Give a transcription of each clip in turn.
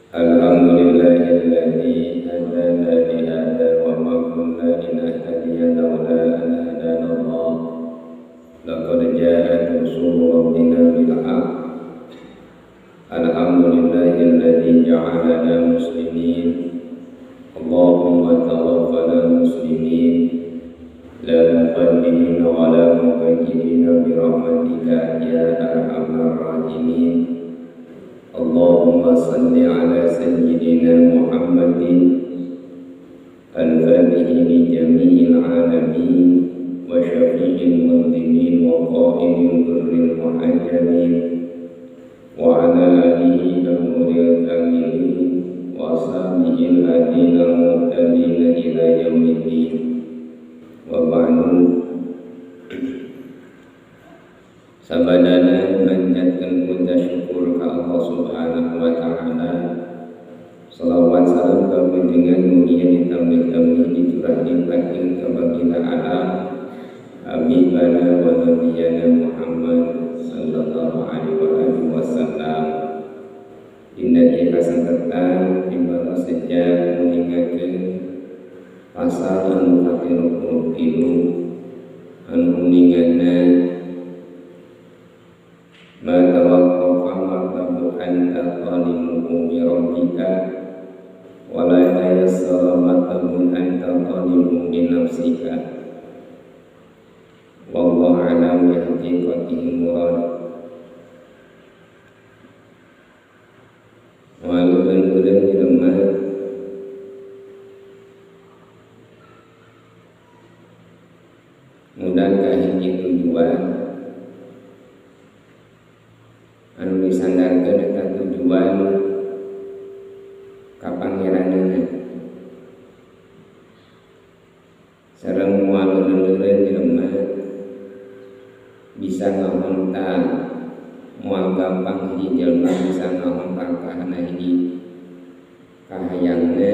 Alhamdulillahilladzi hadana li hadza wa ma kunna linahtadiya laula an hadana Allah. Laqad ja'at rusulu rabbina bil haqq. Alhamdulillahilladzi ja'alana muslimin. Allahumma tawaffana muslimin la muqaddimina wa la muqayyidina bi rahmatika ya arhamar rahimin. Allahumma salli ala sayyidina Muhammadin al-fatihi li jami'il alamin wa syafi'il mudhinin wa qa'imil ghurril muhajjalin wa ala alihi al-muril kamilin wa ashabihi al-hadina al-muhtadina ila yaumiddin. Wa ba'du. Sabadana manjatkan puja syukur ka Allah Subhanahu wa ta'ala. Salawat salam ka panjenengan mugia ditambih-tambih dicurah limpahkeun ka baginda alam habibana wa nabiyana Muhammad sallallahu alaihi wasallam. Dina ieu kasempatan ibadah sejak mengingatkeun pasal anu ka-33 anu uninganna ma tawaqqafa martabu anta zalimuhu bi rabbika wa la tayassara martabun anta zalimuhu bi nafsika. Wallahu a'lam bi haqiqatihi murad. Waluran-uran jelema mudah ka hiji tujuan anu disandarkeun eta tujuan ka pangeranna. Sareng moal leureun jelema bisa ngahontang, moal gampang hiji jelema bisa ngahontang kana hiji kahayangna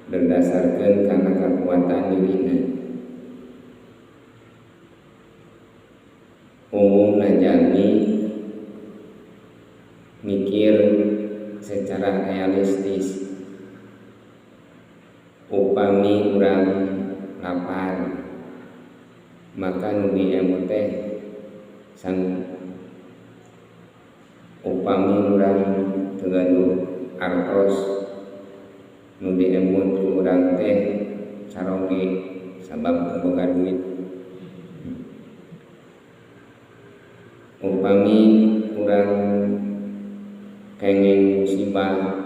berdasarkeun kana kakuatan dirina. Umumna jalmi mikir secara realistis. Upami urang lapar maka nu diemu teh sang upami urang teu gaduh artos nu diemut ku urang teh caroge sabab teu boga duit. Upami urang kenging musibah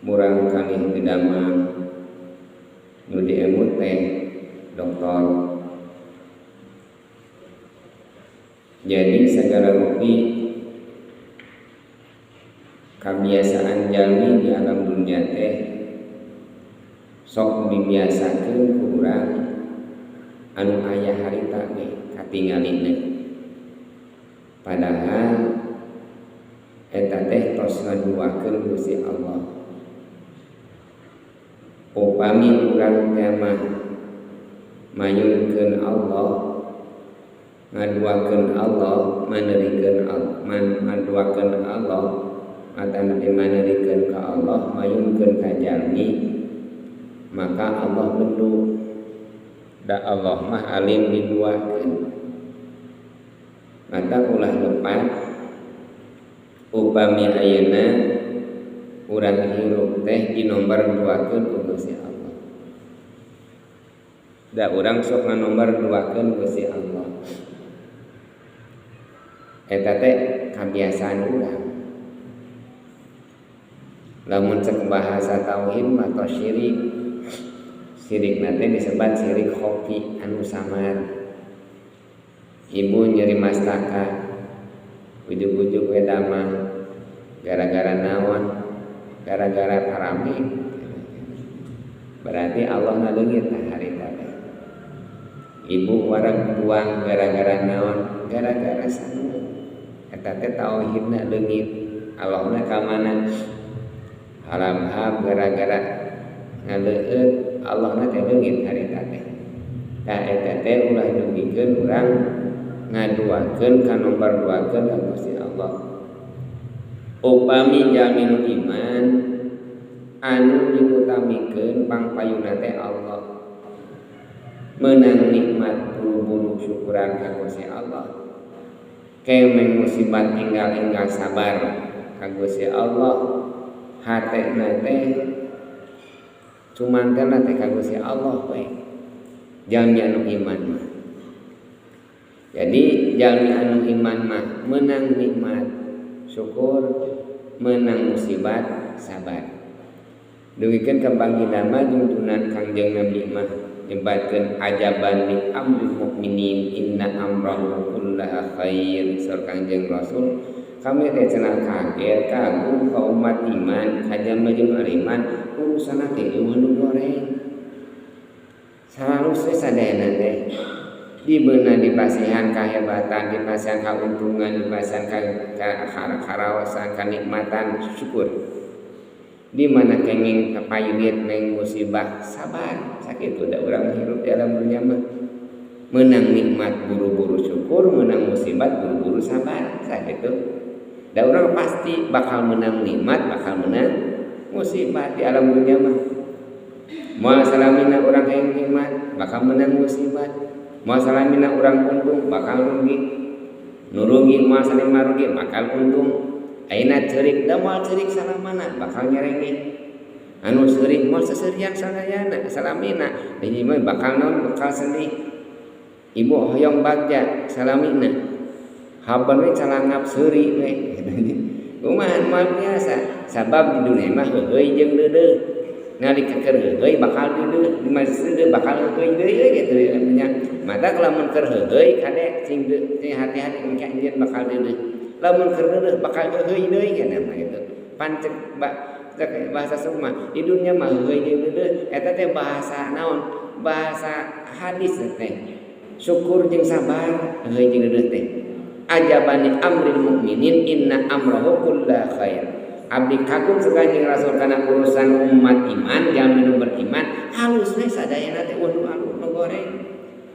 murang kalih teu damang nu diemut teh doktor. Jadi segala rupi kabiasaan jalmi di alam dunia teh sok dibiasakeun ku urang anu aya harita ge katingalina. Padahal eta teh tos ngaduakeun Gusti Allah. Upami urang teh mah mayunkeun Allah, ngaduakeun Allah, manerikeun Allah, ngaduakeun Allah, atanapi manerikeun ka Allah, mayunkeun ka jalmi, maka Allah bendu. Da Allah mah alim diduakeun. Maka ulah lepat upami ayeuna urang hirup teh dinomor duakeun ku Gusti Allah. Da urang sok nganomor duakeun Gusti Allah. Eta teh kabiasaan urang. Lamun cek bahasa tauhid mah tos syirik. Syirikna teh disebat syirik khofi anu samar. Ibu nyeri mastaka ujug-ujug we damang gara-gara naon, gara-gara parami. Berarti Allah ngaleungit tah harita teh. Ibu wareg buang gara-gara naon, gara-gara sangu. Eta teh tauhidna leungit. Allahna ka mana? Haram-ham gara-gara ngaleueut Allahna teh leungit harita teh. Tah eta teh ulah dugikeun urang ngaduakeun ka nomor duakeun ka Gusti Allah. Upami jalmi nu iman anu diutamikeun pangpayuna teh Allah, meunang nikmat buru-buru syukuran ka Gusti Allah, kemeng musibat enggal-enggal sabar ka Gusti Allah, hatena teh cumanterna teh ka Gusti Allah we jalmi anu iman mah. Jadi jalmi anu iman mah meunang nikmat syukur, meunang musibat sabar. Dugikeun ka baginda mah junjunan Kangjeng Nabi mah nyebatkeun ajaban li amril mukminin inna amrahu kullaha khair. Saur Kangjeng Rasul kami teh cenah kaget kagum ka umat iman ka jalma iman urusanna teh eueuh nu goreng selalu sadayana teh dibeuna dipasihan kahebatan, dipasihan kauntungan, dipasihan karawasan, kanikmatan, syukur. Di mana kenging kapayulit neng musibah sabar. Sakitu da urang hirup di alam dunia mah. Menang nikmat buru-buru syukur, menang musibat buru-buru sabar. Sakitu. Da urang pasti bakal menang nikmat, bakal menang musibah di alam dunia mah. Moal salamina urang kenging nikmat, bakal menang musibah. Moal salamina urang untung bakal rugi, nu rugi moal salamina rugi bakal untung. Ayeuna ceurik da moal ceurik salamana bakal nyerengeh, anu seurik moal seserian sadayana salamina hiji mah bakal naon bakal sedih. Ibu hoyong bagja salamina haban we calangap seuri we. Kumaha moal biasa sabab di dunia mah heuheuy jeung deudeuh. Nalika keur heuheuy bakal deudeuh, di masjid deudeuh bakal heuheuy deui gitu nya. Mata lamun keur heuheuy kade cing hati-hati engke anjeun bakal deudeuh. Lamun keur deudeuh bakal heuheuy deui kana mah gitu. Pancek bahasa sumah di dunia mah heuheuy jeung deudeuh eta teh bahasa naon? Bahasa hadis teh. Syukur jeung sabar heuheuy jeung deudeuh teh. Ajaban amril mukminin inna amrahu kullu khair. Abdi kagum sekali jeung Rasul kana urusan umat iman, jalmi nu beriman halus we sadayana teh nu alus nu goreng.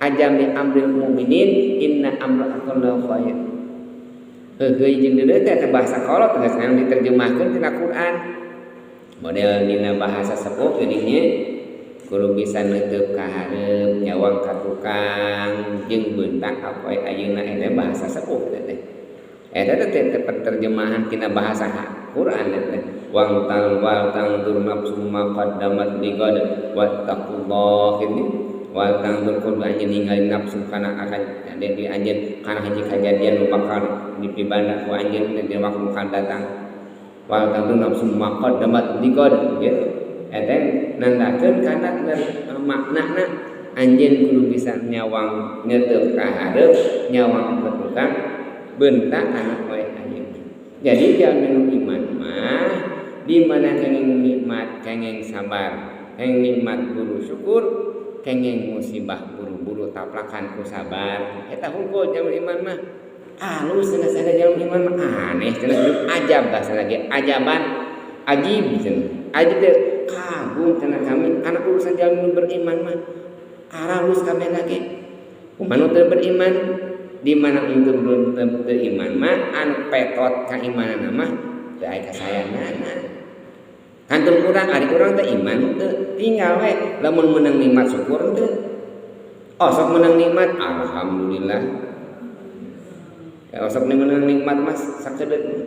Ajami amril mukminin inna amrahu kullu khair. Heuheuy jeung deudeuh teh bahasa kolot geus anu diterjemahkeun tina Quran. Model dina bahasa sepuh geuning kudu bisa neuteub ka hareup, nyawang ka tukang jeung beuntak apoe ayeuna eta bahasa sepuh teh. Eta teh terjemahan tina bahasa Quran teh. Wang tal wal tangdur nafsum ma qaddamat ligad wattaqullah ini wal tangdur kudu anjeun ningali nafsu kana akan di anjeun kana hiji kajadian nu bakal dipibanda ku anjeun di waktu akan datang. Wal tangdur nafsum ma qaddamat ligad gitu. Eta nandakeun kana maknana anjeun kudu bisa nyawang neuteub ka hareup, nyawang ka tukang bentak kana poe ayeuna. Jadi jalmi nu iman mah di mana kenging nikmat kenging sabar, kenging nikmat buru syukur, kenging musibah buru-buru taplakan ku sabar. Eta hungkul jalmi iman mah. Alus cenah sada jalmi iman mah aneh cenah ajab bahasa lagi ajaban ajib cenah. Ajib teh kagum cenah kami kana urusan jalmi nu beriman mah. Aralus kabeh lagi. Kumaha nu teu beriman? Di mana untuk beriman mah anu petot keimanan mah teu aya kasayanana. Kantun urang ari urang teh iman teu tinggal we lamun meunang nikmat syukur teu. Osok meunang nikmat alhamdulillah. Ya osok meunang nikmat mas sakedeut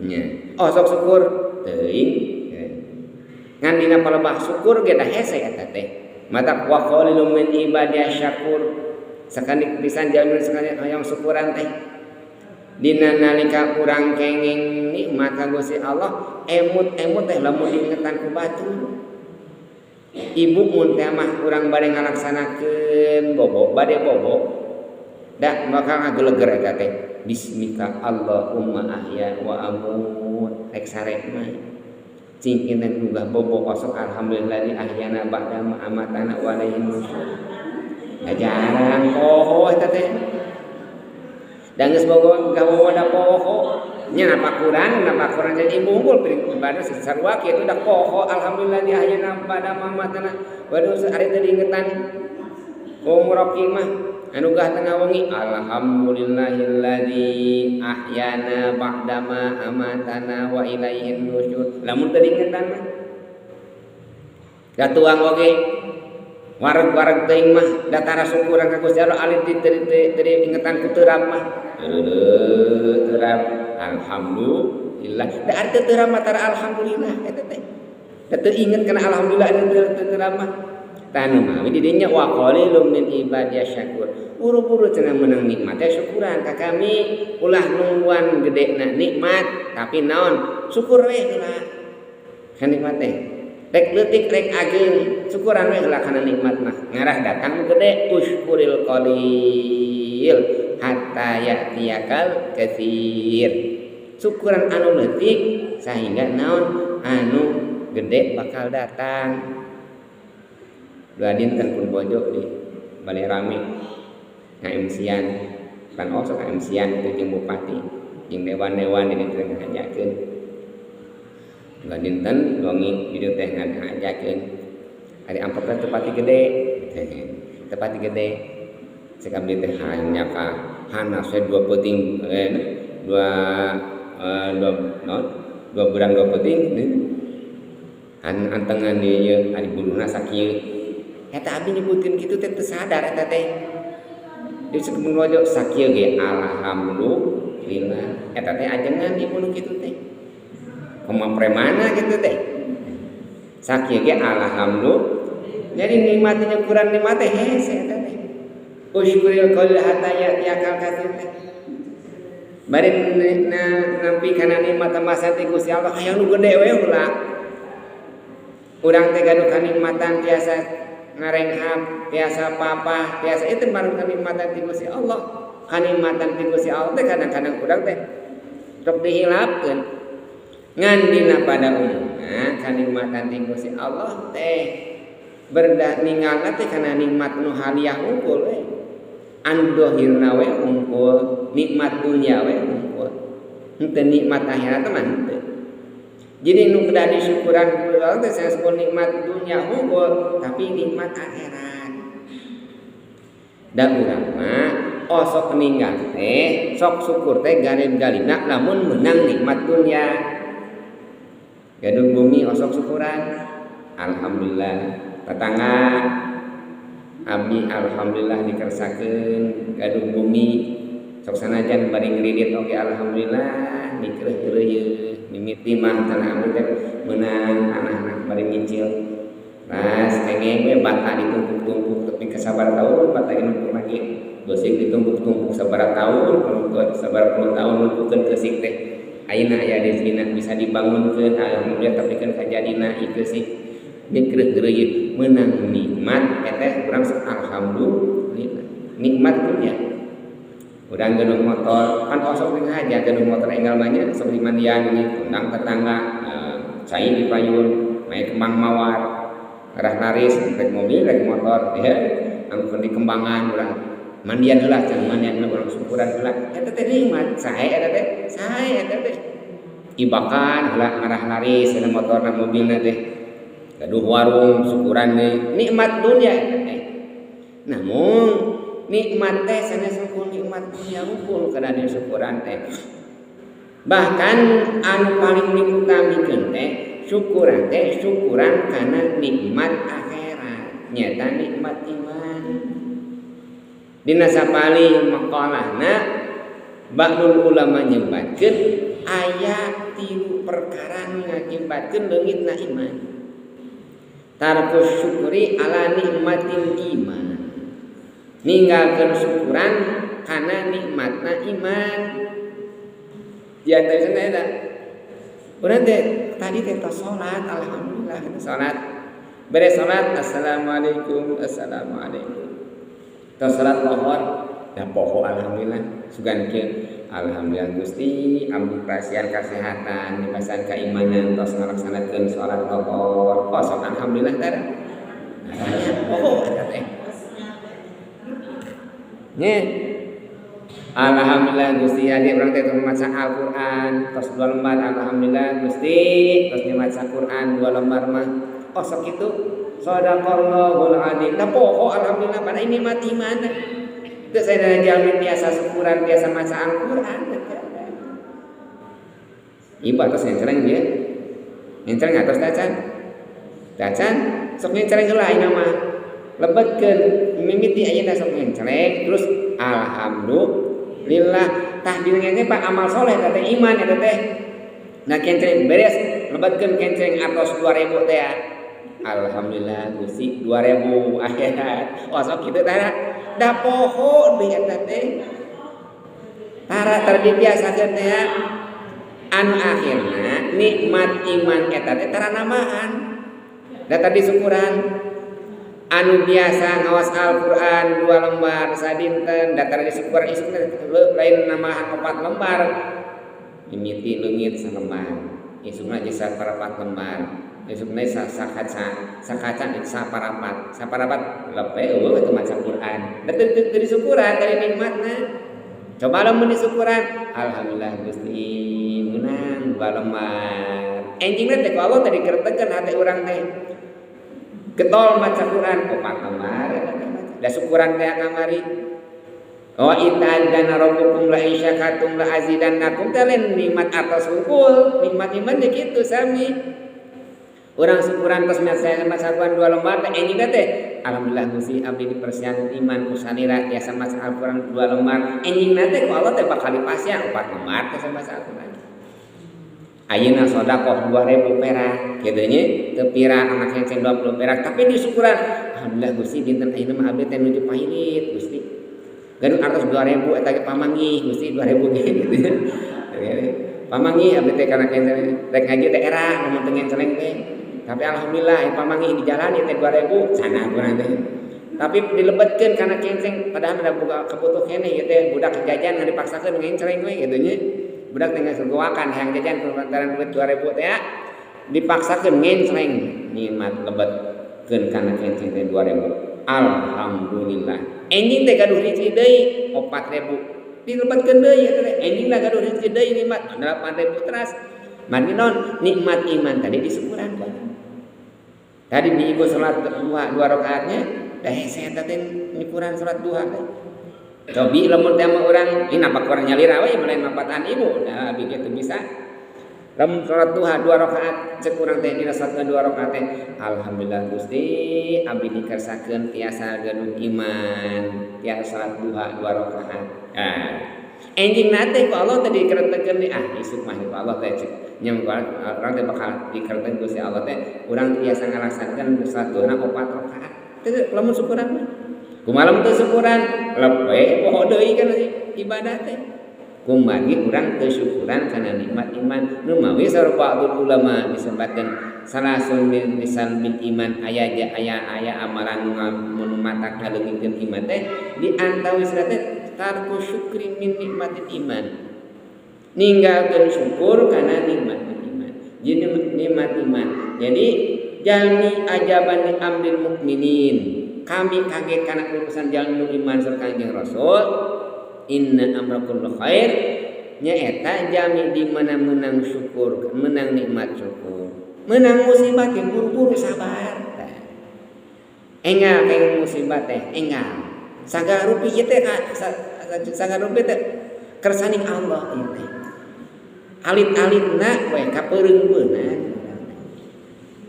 nya. Osok syukur teuing. Ngan dina palebah syukur ge da hese eta teh. Mata wa qalilum min ibadiyas syakur. Sakali pisan jalmi sakali hayang syukuran teh. Dina nalika urang kenging nikmat ka Gusti Allah, emut-emut teh lamun diingetan ku batur. Ibu mun teh mah urang bade ngalaksanakeun bobo, bade bobo. Da bakal ngageleger eta teh. Bismika Allahumma ahya wa amut. Rek sare mah. Cing kinten gugah bobo osok alhamdulillah di ahyana ba'da ma amatana wa alaihi nusyur. Da jarang poho eta teh. Da geus bogo gugah bobo da poho. Nya napa kurang jadi ibu unggul ibadah sarua kitu da poho alhamdulillah di ahyana ba'da ma amatana. Waduh ari teh diingetan ku muroki mah. Anu gah tengah wengi, alhamdulillahilladzi ahyana ba'dama amatana wa ilaihin nusyur. Lamun teu diingetan mah da tuang oge wareg-wareg teuing mah, da tara syukuran ka Gusti Allah alit di teu diingetan ku teuram mah. Teuram, alhamdulillah. Da ari teu teuram mah tara alhamdulillah eta teh. Da teu inget kana alhamdulillah teu teuram mah. Tanu mawi di dinya wa qalilum min ibadiyas syakur. Buru-buru cenah meunang nikmat teh syukuran ka kami, ulah nungguan gedena nikmat tapi naon syukur we heula ka nikmat teh. Rek leutik rek ageung syukuran we heula kana nikmat mah. Ngarah datang nu gede, usykuril qalil hatta ya'tiyakal katsir. Syukuran anu leutik sehingga naon anu gede bakal datang. Dua dinten pun bojo di balai rame nga-MC-an pan osok nga-MC-an itu jeung bupati jeung dewan-dewan di ditu ngajakeun. Dua dinten wengi di ditu teh ngajakeun. Ari amplop teh teu pati gede, teu pati gede. Cek abdi teh hanya ka hanas we dua peuting, dua, dua naon dua berang dua peuting antengan di ieu ari buluhna sakieu. Eta abdi nyebutkeun kitu teh teu sadar eta teh. Di sakeun rojo sakieu ge alhamdulillah. Eta teh ajengan di bulu kitu teh. Kumaha premana kitu teh. Sakieu ge alhamdulillah. Jadi nikmatnya kurang nikmat teh hese eta teh. Usykuril qalil hatta ya'tiyakal katsir teh. Bari nampi kana nikmat masa teh Gusti Allah hayang nu gede we heula. Urang teh gaduh kanikmatan tiasa ngarenghap, tiasa papah, tiasa itu baru kanikmatan ti Gusti Allah. Kanikmatan ti Gusti Allah teh kadang-kadang urang teh sok dihilapkeun. Ngan dina pada umumna kanikmatan ti Gusti Allah teh berda ningalna teh kana nikmat nu haliah unggul we. Anu dohirna we unggul, nikmat dunya we unggul. Henteu nikmat akhirat mah henteu. Jadi nu kudu disyukuran ku urang teh sanes nikmat dunya unggul, tapi nikmat akhirat. Da urang mah osok ninggal teh sok syukur teh galib-galibna lamun meunang nikmat dunya. Gaduh bumi osok syukuran, alhamdulillah. Tetangga abdi alhamdulillah dikersakeun gaduh bumi sok sanajan bari ngridit oge alhamdulillah dikereuh ieu mimiti mah tanah abdi teh meunang tanahna bari nyicil. Ras kengeng we bata ditumpuk-tumpuk tapi ka sabaraha tahun bata numpuk lagi. Geusik ditumpuk-tumpuk sabaraha tahun, sabaraha puluh tahun numpukeun keusik teh. Ayeuna aya rezekina bisa dibangunkeun alhamdulillah tapi kan kajadina ieu keusik. Dikereuh-keureuh meunang nikmat eta urang sok alhamdulillah. Nikmat dunya. Urang gaduh motor, kan osok teh ngaja gaduh motor enggal mah nya sok dimandian ini undang tetangga, cai di payun, mae kembang mawar, arah laris rek mobil rek motor ya, angkun di kembangan urang mandian heula can mandian heula urang syukuran heula eta teh nikmat sae eta teh sae eta teh ibakan heula ngarah laris eta motorna mobilna teh gaduh warung syukuran teh nikmat dunya eta teh. Namun nikmat teh sanes unggul nikmat dunya unggul kana syukuran teh. Bahkan anu paling diutamikeun teh syukuran teh syukuran kana nikmat akhirat nyata nikmat iman. Dina sapalih maqalahna ba'dul ulama nyebatkeun aya tilu perkara nu ngakibatkeun leungitna iman. Tarkus syukri ala nikmatil iman. Ninggalkeun syukuran kana nikmatna iman. Di antaranya eta. Urang teh tadi teh tos salat, alhamdulillah salat. Beres salat, assalamualaikum, assalamualaikum. Tos salat lohor, da poho alhamdulillah. Sugan kieu, alhamdulillah Gusti, abdi pasian kasehatan, dipasihan keimanan tos ngalaksanakeun salat lohor. Oh, sok alhamdulillah teh. Poho eta teh. Nya. Alhamdulillah Gusti adi urang teh maca Al-Qur'an tos 2 lembar alhamdulillah Gusti tos maca Qur'an 2 lembar mah. Oh sok kitu. Shadaqallahul adzim. Da poho alhamdulillah pada ini mati mana. Teu saya jalmi biasa syukuran, biasa maca Al-Qur'an. Ibu atos ngencreng dia. Ngencreng atos tacan. Tacan sok ngencreng heula ayeuna mah. Lebetkeun mimiti ayeuna sok ngencreng terus alhamdulillah tah dina ngencreng Pak amal soleh eta teh iman eta teh. Nah kencreng beres lebetkeun kencreng atos 2000 teh ya. Alhamdulillah Gusti 2000 akhirat. Oh sok kitu tah. Da poho deui eta teh. Tara terbiasakeun teh ya. Anu akhirna nikmat iman eta teh tara nambahan. Da tadi syukuran anu biasa ngawas Al-Qur'an 2 lembar sadinten da tara disyukuran isuk lain nambahan 4 lembar. Mimiti leungit salembar. Isukna geus saparapat lembar. Isukna sakaca, sakaca saparapat. Saparapat lepe eueuh teu maca Qur'an. Da teu disyukuran dari nikmatna. Coba lamun disyukuran, alhamdulillah Gusti menang 2 lembar. Enjingna teh ku Allah teh dikeretekeun hate urang teh. Getol maca Quran 4 lembar. Da syukuran teh kamari. Wa itadzana rabbukum la in syakartum la azidannakum teh lain nikmat atas hungkul, nikmat iman teh kitu sami. Urang syukuran tos maca Quran 2 lembar teh enjingna teh alhamdulillah Gusti abdi dipersian iman ku salira tiasa maca Al-Qur'an 2 lembar. Enjingna teh ku Allah teh bakal dipasihan 4 lembar teh maca Al-Qur'an. Ayeuna sedekah 2000 perak kitu nya teu pira anak kenceng 20 perak tapi disyukuran alhamdulillah Gusti dinten ayeuna mah abdi teh nuju pailit Gusti. Gaduh artos 2000 eta ge pamanggih Gusti 2000 ge kitu nya. Pamanggih abdi teh kana kenceng rek ngaji teh era mun teu ngenceleng teh. Tapi alhamdulillah yang pamanggih di jalan teh 2000 sana kurang teh. Tapi dilebetkeun kana kenceng padahal ada boga kebutuh keneh ieu teh budak jajan dipaksakeun ngenceleng we kitu nya. Budak teh geus goakan hayang jajan kulantaran duit 2000 teh dipaksakeun ngencleng nikmat lebetkeun kana kenceng teh 2000. Alhamdulillah. Enjing teh gaduh rezeki deui 4000. Dilebetkeun deui eta teh enjing lah gaduh rezeki deui nikmat 8000 teras. Margi naon nikmat iman tadi disyukuran ku. Tadi di ibu salat duha 2 rakaatnya dah hese eta teh nyukuran salat duha teh. Cobi lamun teh mah urang ini nampak urang nyalira we lain manfaatan ibu nah abi kitu bisa. Lamun salat duha 2 rakaat cek urang teh dina salat 2 rakaat teh alhamdulillah Gusti abdi dikersakeun tiasa gaduh iman tiasa salat duha 2 rakaat. Ah enjing teh ku Allah teh dikeretekeun ah isuk mah ku Allah teh cek nya urang teh bakal dikeretekeun Gusti Allah teh urang tiasa ngalaksanakeun salat duha 4 rakaat. Teh lamun syukuran mah kumaha lamun teu syukuran lepe poho deui kan ibadah teh. Kumargi urang teu syukuran kana nikmat iman nu mawi saur ba'dul ulama disebatkeun salasun min misal bil iman aya aya aya amalan nu matak ngaleungitkeun iman teh di antawisna teh tarku syukri min nikmatil iman ninggalkeun syukur kana nikmat iman. Jadi nikmat iman. Jadi jalmi ajaban li amril mukminin. Kami kaget kana urusan jalmi nu iman sareng Kanjeng Rasul. Inna amrakum khair nyaeta jalmi di mana menang syukur, menang nikmat syukur. Menang musibah teh buru-buru sabar. Enggal keng musibah teh enggal. Sagala rupi ieu teh sagala rupi teh kersaning Allah ieu teh. Alit-alitna we kapereung-peunan.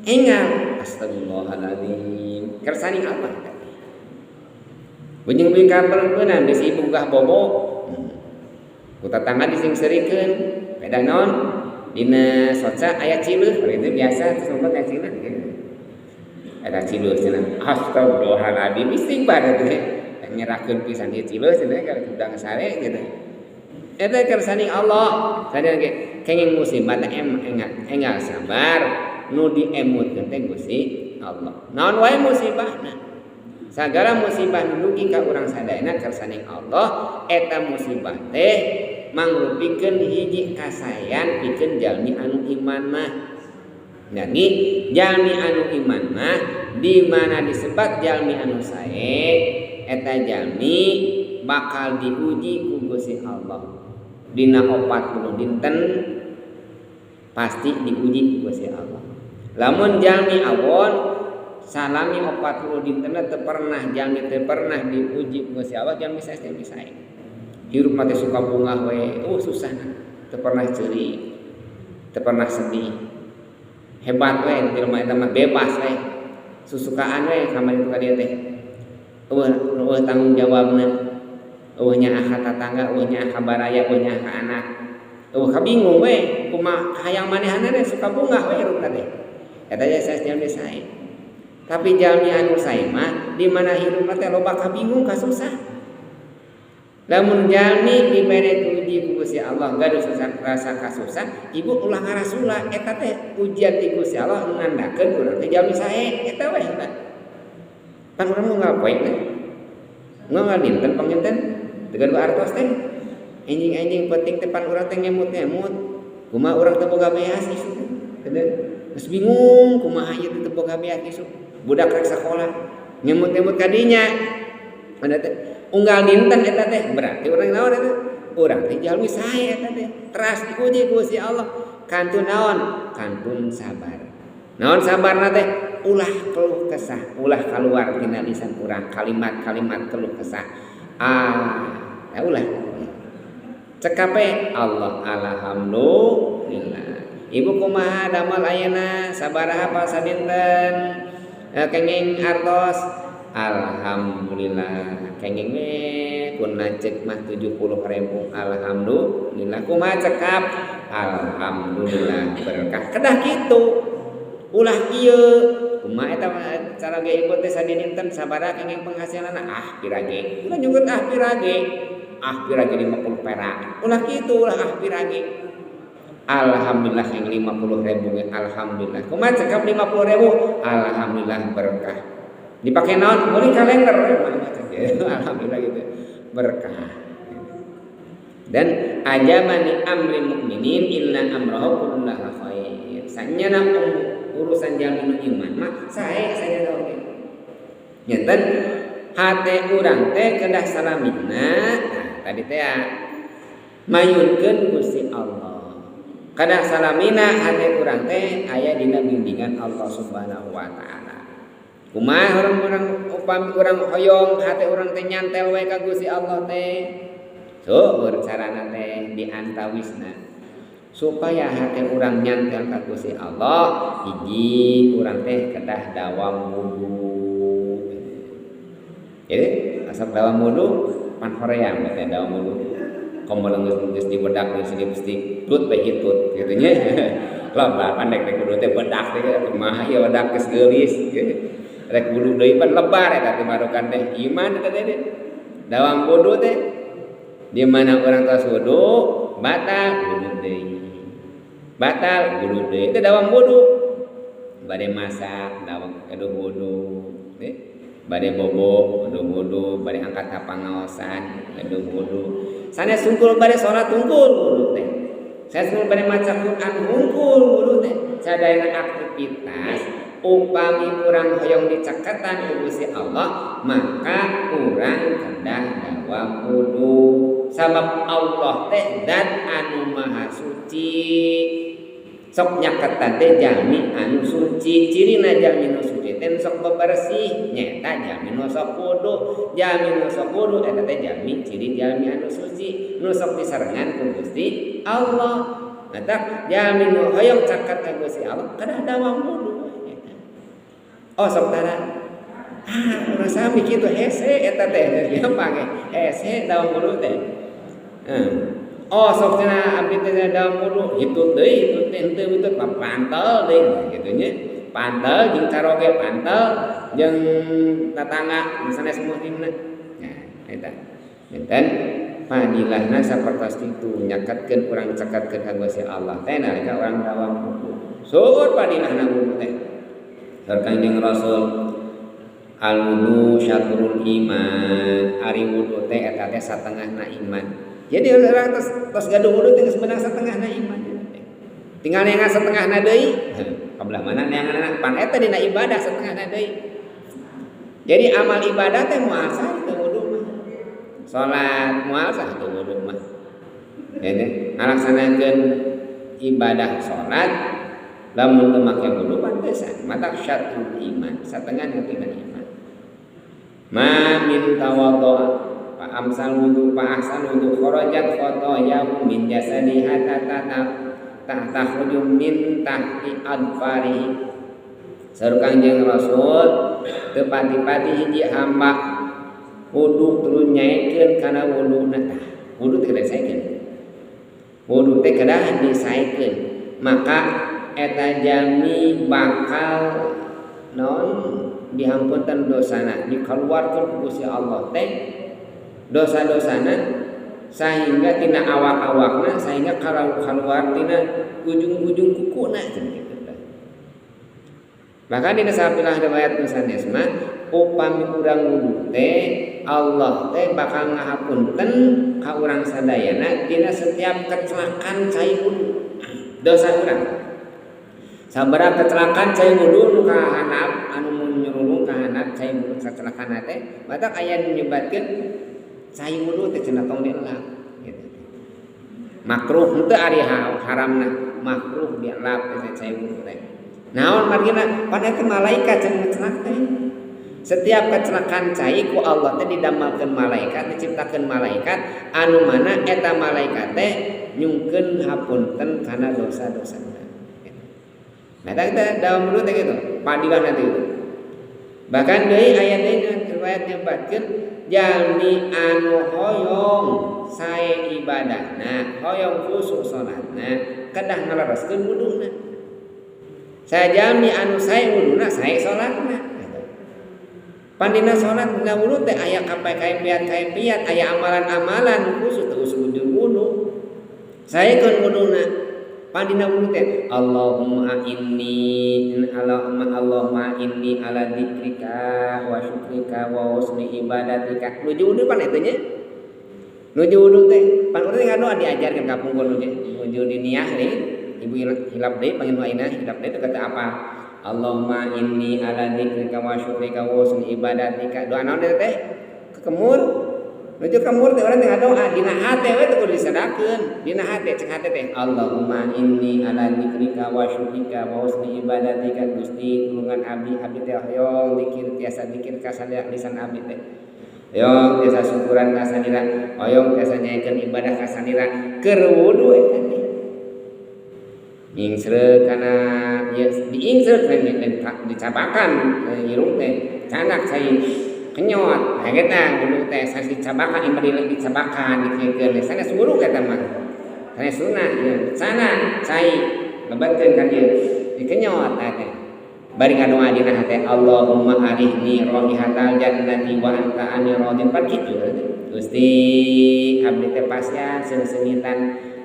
Enggal astagfirullahaladzim kersaning Allah teh. Bujung-bujung kapereung-peunan geus ibu gah bobo. Ku tatangga disingserikeun beda naon dina soca aya cileuh itu biasa terus aya cileuh eta cileuh cenah astagfirullahaladzim istighfar teh nyerahkeun pisan ieu cileuh cenah ka udang sare gitu. Eta kersaning Allah sadaya ge kenging musibah teh enggal sabar nu diemutkeun teh Gusti Allah. Naon wae musibahna? Sagala musibah nu dugi ka urang sadayana kersaning Allah eta musibah teh mangrupikeun hiji kasaean pikeun jalmi anu iman mah. Jadi jalmi anu iman mah di mana disebat jalmi anu sae eta jalmi bakal diuji ku Gusti Allah. Dina 40 dinten pasti diuji ku Gusti Allah. Lamun jalmi awon Salami 40 dinten teu pernah jalmi teu pernah diuji ku Gusti Allah, jalmi sae, jalmi sae. Hirup mah teh suka bungah we, oh susah, teu pernah ceuri, teu pernah sedih. Hebat we jelema eta mah, bebas we. Susukaan we kamari itu ka dieu teh. Euweuh euweuh tanggung jawabna. Euweuh nyaah ka tatangga, euweuh nyaah ka baraya, euweuh nyaah ka anak. Euweuh kabingung we, kumaha hayang manehanna teh, suka bungah we hirupna teh. Eta nya sae, jalmi sae. Tapi jalmi anu sae mah di mana hirupna teh loba kabingung, kasusah. Lamun jalmi dibere uji ku Gusti Allah gaduh rasa kasusah, ibu ulah ngarasula, eta teh ujian ti Gusti Allah ngandakeun urang teh jalmi sae, eta we eta. Pan urang unggal poe teh. Unggal dinten panginten teu gaduh artos teh. Enjing-enjing penting teh pan urang teh ngemut-ngemut. Kumaha urang teu boga beas isuk teh. Geus bingung kumaha ieu teh teu boga beas isuk. Budak rek sakola ngemut-ngemut kadinya. Ada teh unggal dinten eta teh berarti urang naon eta? Urang teh jalmi sae eta teh. Teras diuji ku Gusti Allah. Kantun naon? Kantun sabar. Naon sabarna teh? Ulah keluh kesah, ulah keluar tina lisan urang kalimat-kalimat keluh kesah. Ah, ya ulah. Cekape Allah, alhamdulillah. Ibu kumaha damel ayeuna, sabaraha sadinten kenging artos? Alhamdulillah kenging we pun lanceuk mah 70.000, alhamdulillah. Kumaha cekap? Alhamdulillah berkah. Kedah kitu, ulah kieu. Kumaha eta cara ge ibu teh, sadinten sabaraha kenging penghasilanna? Ah, pira ge. Ulah nyugut ah pira ge, ah pira ge, 50 perak, ulah kitu, ulah ah pira ge. Alhamdulillah yang 50.000 ge alhamdulillah. Kumaha cekap 50.000? Alhamdulillah berkah. Dipakai naon? Meuli kalender. Alhamdulillah gitu, berkah. Dan ajaban li amri mukminin inna amrahu kullahu khair. Sanyana urusan jalmi nu iman mah sae saja oge. Nyenten hate urang teh kedah salamina. Nah, tadi teh mayunkeun Gusti Allah. Kedah salamina hate urang teh aya dina bimbingan Allah Subhanahu wa taala. Kumaha urang-urang upami urang hoyong hate urang teh nyantel we ka Gusti Allah teh? Seueur carana teh, di antawisna supaya hate urang nyantel ka Gusti Allah, hiji, urang teh kedah dawam wudu. Jadi asal dawam wudu pan hoream teh dawam wudu. Komo geus dibedak geus lipstik tut bae hitut kitu nya. Lebar pandek teh kudu teh bedak teh kumaha ieu, bedak geus geulis gitu. Rek wudu deui pan lebar eta teh marukan teh iman eta teh. Dawam wudu teh di mana urang tos wudu, batal, wudu deui, batal, wudu deui, itu dawam wudu. Bade masak dawam gaduh wudu, bade bobo gaduh wudu, bade angkat ka pangaosan gaduh wudu, sanes hungkul bade salat hungkul wudu teh, sanes hungkul bade maca Quran hungkul wudu teh. Sadayana aktivitas upami urang hoyong dicaketan ku Gusti Allah, maka urang kedah dawam wudu, sabab Allah teh zat anu maha suci, sok nyaketan teh jalmi anu suci. Cirina jalmi nu suci teh sok bebersih, nyaeta jalmi nu sok wudu. Jalmi nu sok wudu eta teh jalmi, ciri jalmi anu suci, nu sok disarengan ku Gusti Allah. Matak jalmi nu hoyong caket ka Gusti Allah kedah dawam wudu eta. Oh, sok tara ah urang sami kitu, hese eta teh gampang hese dawam wudu teh. Oh, sok cenah abdi teh dawam wudu, hitut deui, hitut teh henteu hitut mah pantel deui kitu nya. Pantel jeung caroge, pantel jeung tatangga misalnya muslimna. Nah, eta benten fadilahna sapertos itu, nyaketkeun urang ceketkeun ka Gusti Allah teh nalika urang dawam wudu. Seueur fadilahna wudu teh. Saur Kanjeng Rasul, al wudu syatrul iman, ari wudu teh eta teh satengahna iman. Jadi orang tos tos gaduh wudu teh geus meunang satengahna iman. Tinggal neangan setengahna deui. Kabelah mana neanganna? Pan eta dina ibadah setengahna deui. Jadi amal ibadah teh moal sah teu wudu mah. Salat moal sah teu wudu mah. Jadi ngalaksanakeun ibadah salat Lamun teu make wudu pantesan, matak syatrul iman, satengah tina iman. Ma min tawaddu'a fa amsal wudu fa ahsan wudu kharajat khotoyahu min jasadi hatta takhruju min tahti adfarihi. Saur Kangjeng Rasul, teu pati-pati hiji hamba wudu terus nyaekeun kana wuduna. Tah, wudu teh kedah disaekeun, wudu teh kedah disaekeun, maka eta jalmi bakal non dihampunten dosana, dikeluarkeun ku Gusti Allah teh dosa-dosana sehingga tina awak-awakna, sehingga kalau keluar tina ujung-ujung kukuna gitu. Bahkan dina sapilah riwayat nu sanes mah, upami urang wudu teh Allah teh bakal ngahapunten ka urang sadayana tina setiap kecelakaan cai wudu, dosa urang. Sabaraha kecelakaan cai wudu nu kahanap, anu nyurulung kahanap cai wudu kecelakaan teh, matak aya nu nyebatkeun cai wudu teh cenah tong dielap gitu. Makruh henteu ari haramna, makruh dielap teh cai wudu teh. Naon margina? Pan eta malaikat cenah ngecenak teh. Setiap kecelakaan cai ku Allah teh didamelkeun malaikat, diciptakeun malaikat anu mana eta malaikat teh nyungkeun hapunten kana dosa-dosa. Nah, kita dalam dulu teh gitu, padilah nanti itu. Bahkan deui aya deui riwayat nyebatkeun jalmi anu hoyong sae ibadahna, hoyong khusyuk salatna, kedah ngalereskeun wuduna. Sajalmi anu sae wuduna, sae salatna. Pan dina salat, dina wudu teh aya kaifiat-kaifiat, aya amalan-amalan khusus teu usujud wudu. Saekeun wuduna. Pan dina wudu teh Allahumma inni, Allahumma, Allahumma inni ala dzikrika wa syukrika wa husni ibadatika. Nuju wudu pan eta nya. Nuju wudu teh pan urang ngadoa diajarkeun ka pungkur nuju diniyah nih. Ibu hilap deui panggil nu ayeuna hilap deui teh kata apa? Allahumma inni ala dzikrika wa syukrika wa husni ibadatika. Doa naon eta teh? Kekemur. Nuju kemur teh urang teh ngadoa dina hate we, teu kudu disadakeun. Dina hate, cek hate teh Allahumma inni ala dzikrika wa syukrika wa husni ibadatika. Gusti, tulungan abdi, abdi teh hoyong zikir, tiasa zikir ka lisan abdi teh. Hoyong tiasa syukuran ka salira, hoyong tiasa nyaekeun ibadah ka salira. Keur wudu eta teh. Nyingsreuk kana ieu, diingsreuk, dicabakan irung teh, canak cai kenyot. Nah, eta wudu teh sanes dicabakan, imah dicabakan dikieukeun, sanes wudu eta mah, sanes sunah ieu. Sana cai lebetkeun ka dieu, dikenyot teh, bari ngadoa dina hate Allahumma arihni raihatal jannati wa anta ani radin. Pan kitu, Gusti, abdi teh pasian seungseungitan,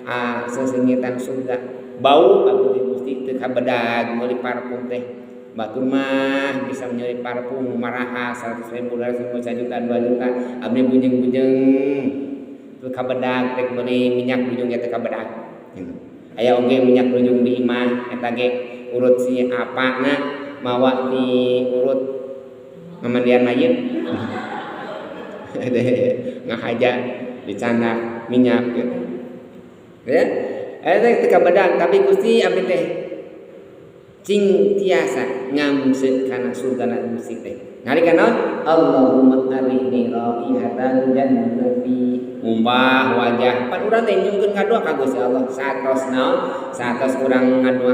ah, seungseungitan surga, bau abdi teh Gusti teu kabedag meuli parfum teh. Batur mah bisa meuli parfum maraha 100 ribu, 200 ribu, 1 juta, 2 juta. Abdi bujeng-bujeng teu kabedag rek meuli minyak bujung ge teu kabedag. Aya oge minyak bujung di imah, eta ge urut si apana mawa di urut ngamandian mayit, ngahaja dicandak minyak gitu ya. Eta teu kabedag, tapi Gusti, abdi teh cing tiasa ngamse kana surgana Gusti teh. Nalika naon? Allahumma arihni raihatal jannati. Ngumbah wajah, pan urang teh nyungkeun ngadoa ka Gusti Allah satos naon, satos urang ngadoa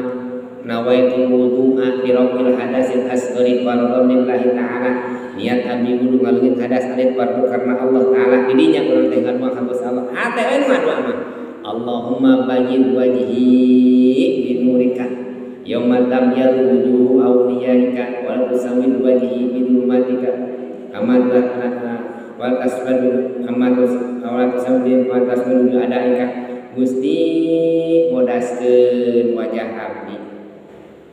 nawaitu wudu'a li raf'il hadatsil asghari fardhan lillahi ta'ala, niat abdi wudu ngaleungit hadas alit fardu karena Allah Ta'ala. Didinya urang teh ngadoa ka Gusti Allah, hate we ngadoa mah Allahumma bayyid wajhi binurika yauma tabyadu wujuhu awliyaika wa tusawwid wajhi bidulumatika kama wa tasbadu kama wa tasawwid wa tasbadu adaika. Gusti, bodaskeun wajah abdi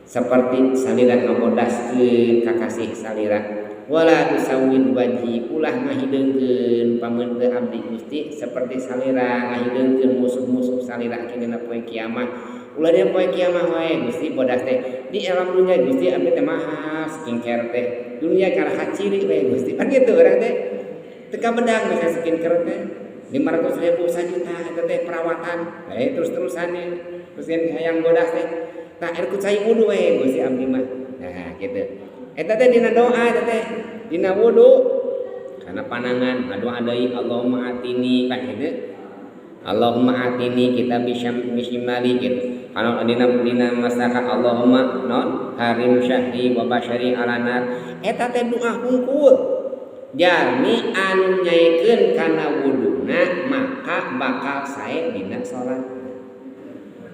seperti salira ngabodaskeun kakasih salira, wala tusawwid wajhi, ulah ngahideungkeun pameuteu abdi Gusti seperti salira ngahideungkeun musuh-musuh salira dina poe kiamat. Ulah dina poe kiamat wae Gusti bodas teh, di alam dunia Gusti abdi teh mahal skincare teh, dunia kana kaciri wae Gusti. Pan kitu urang teh teu kabedang misalnya skincare teh 500 ribu, 1 juta eta teh perawatan terus-terusan terus hayang bodas teh. Tah ku cai wudu we Gusti abdi mah. Nah kitu. Eta teh dina doa eta teh dina wudu. Karena panangan ngadoa deui Allahumma atini kan kitu. Allahumma atini kita bisa bisimali gitu. Kalau dina dina masakan Allahumma non harim syahri wa basyari ala nar. Eta teh doa hungkul. Jalmi anu nyaekeun kana wuduna maka bakal sae dina salat.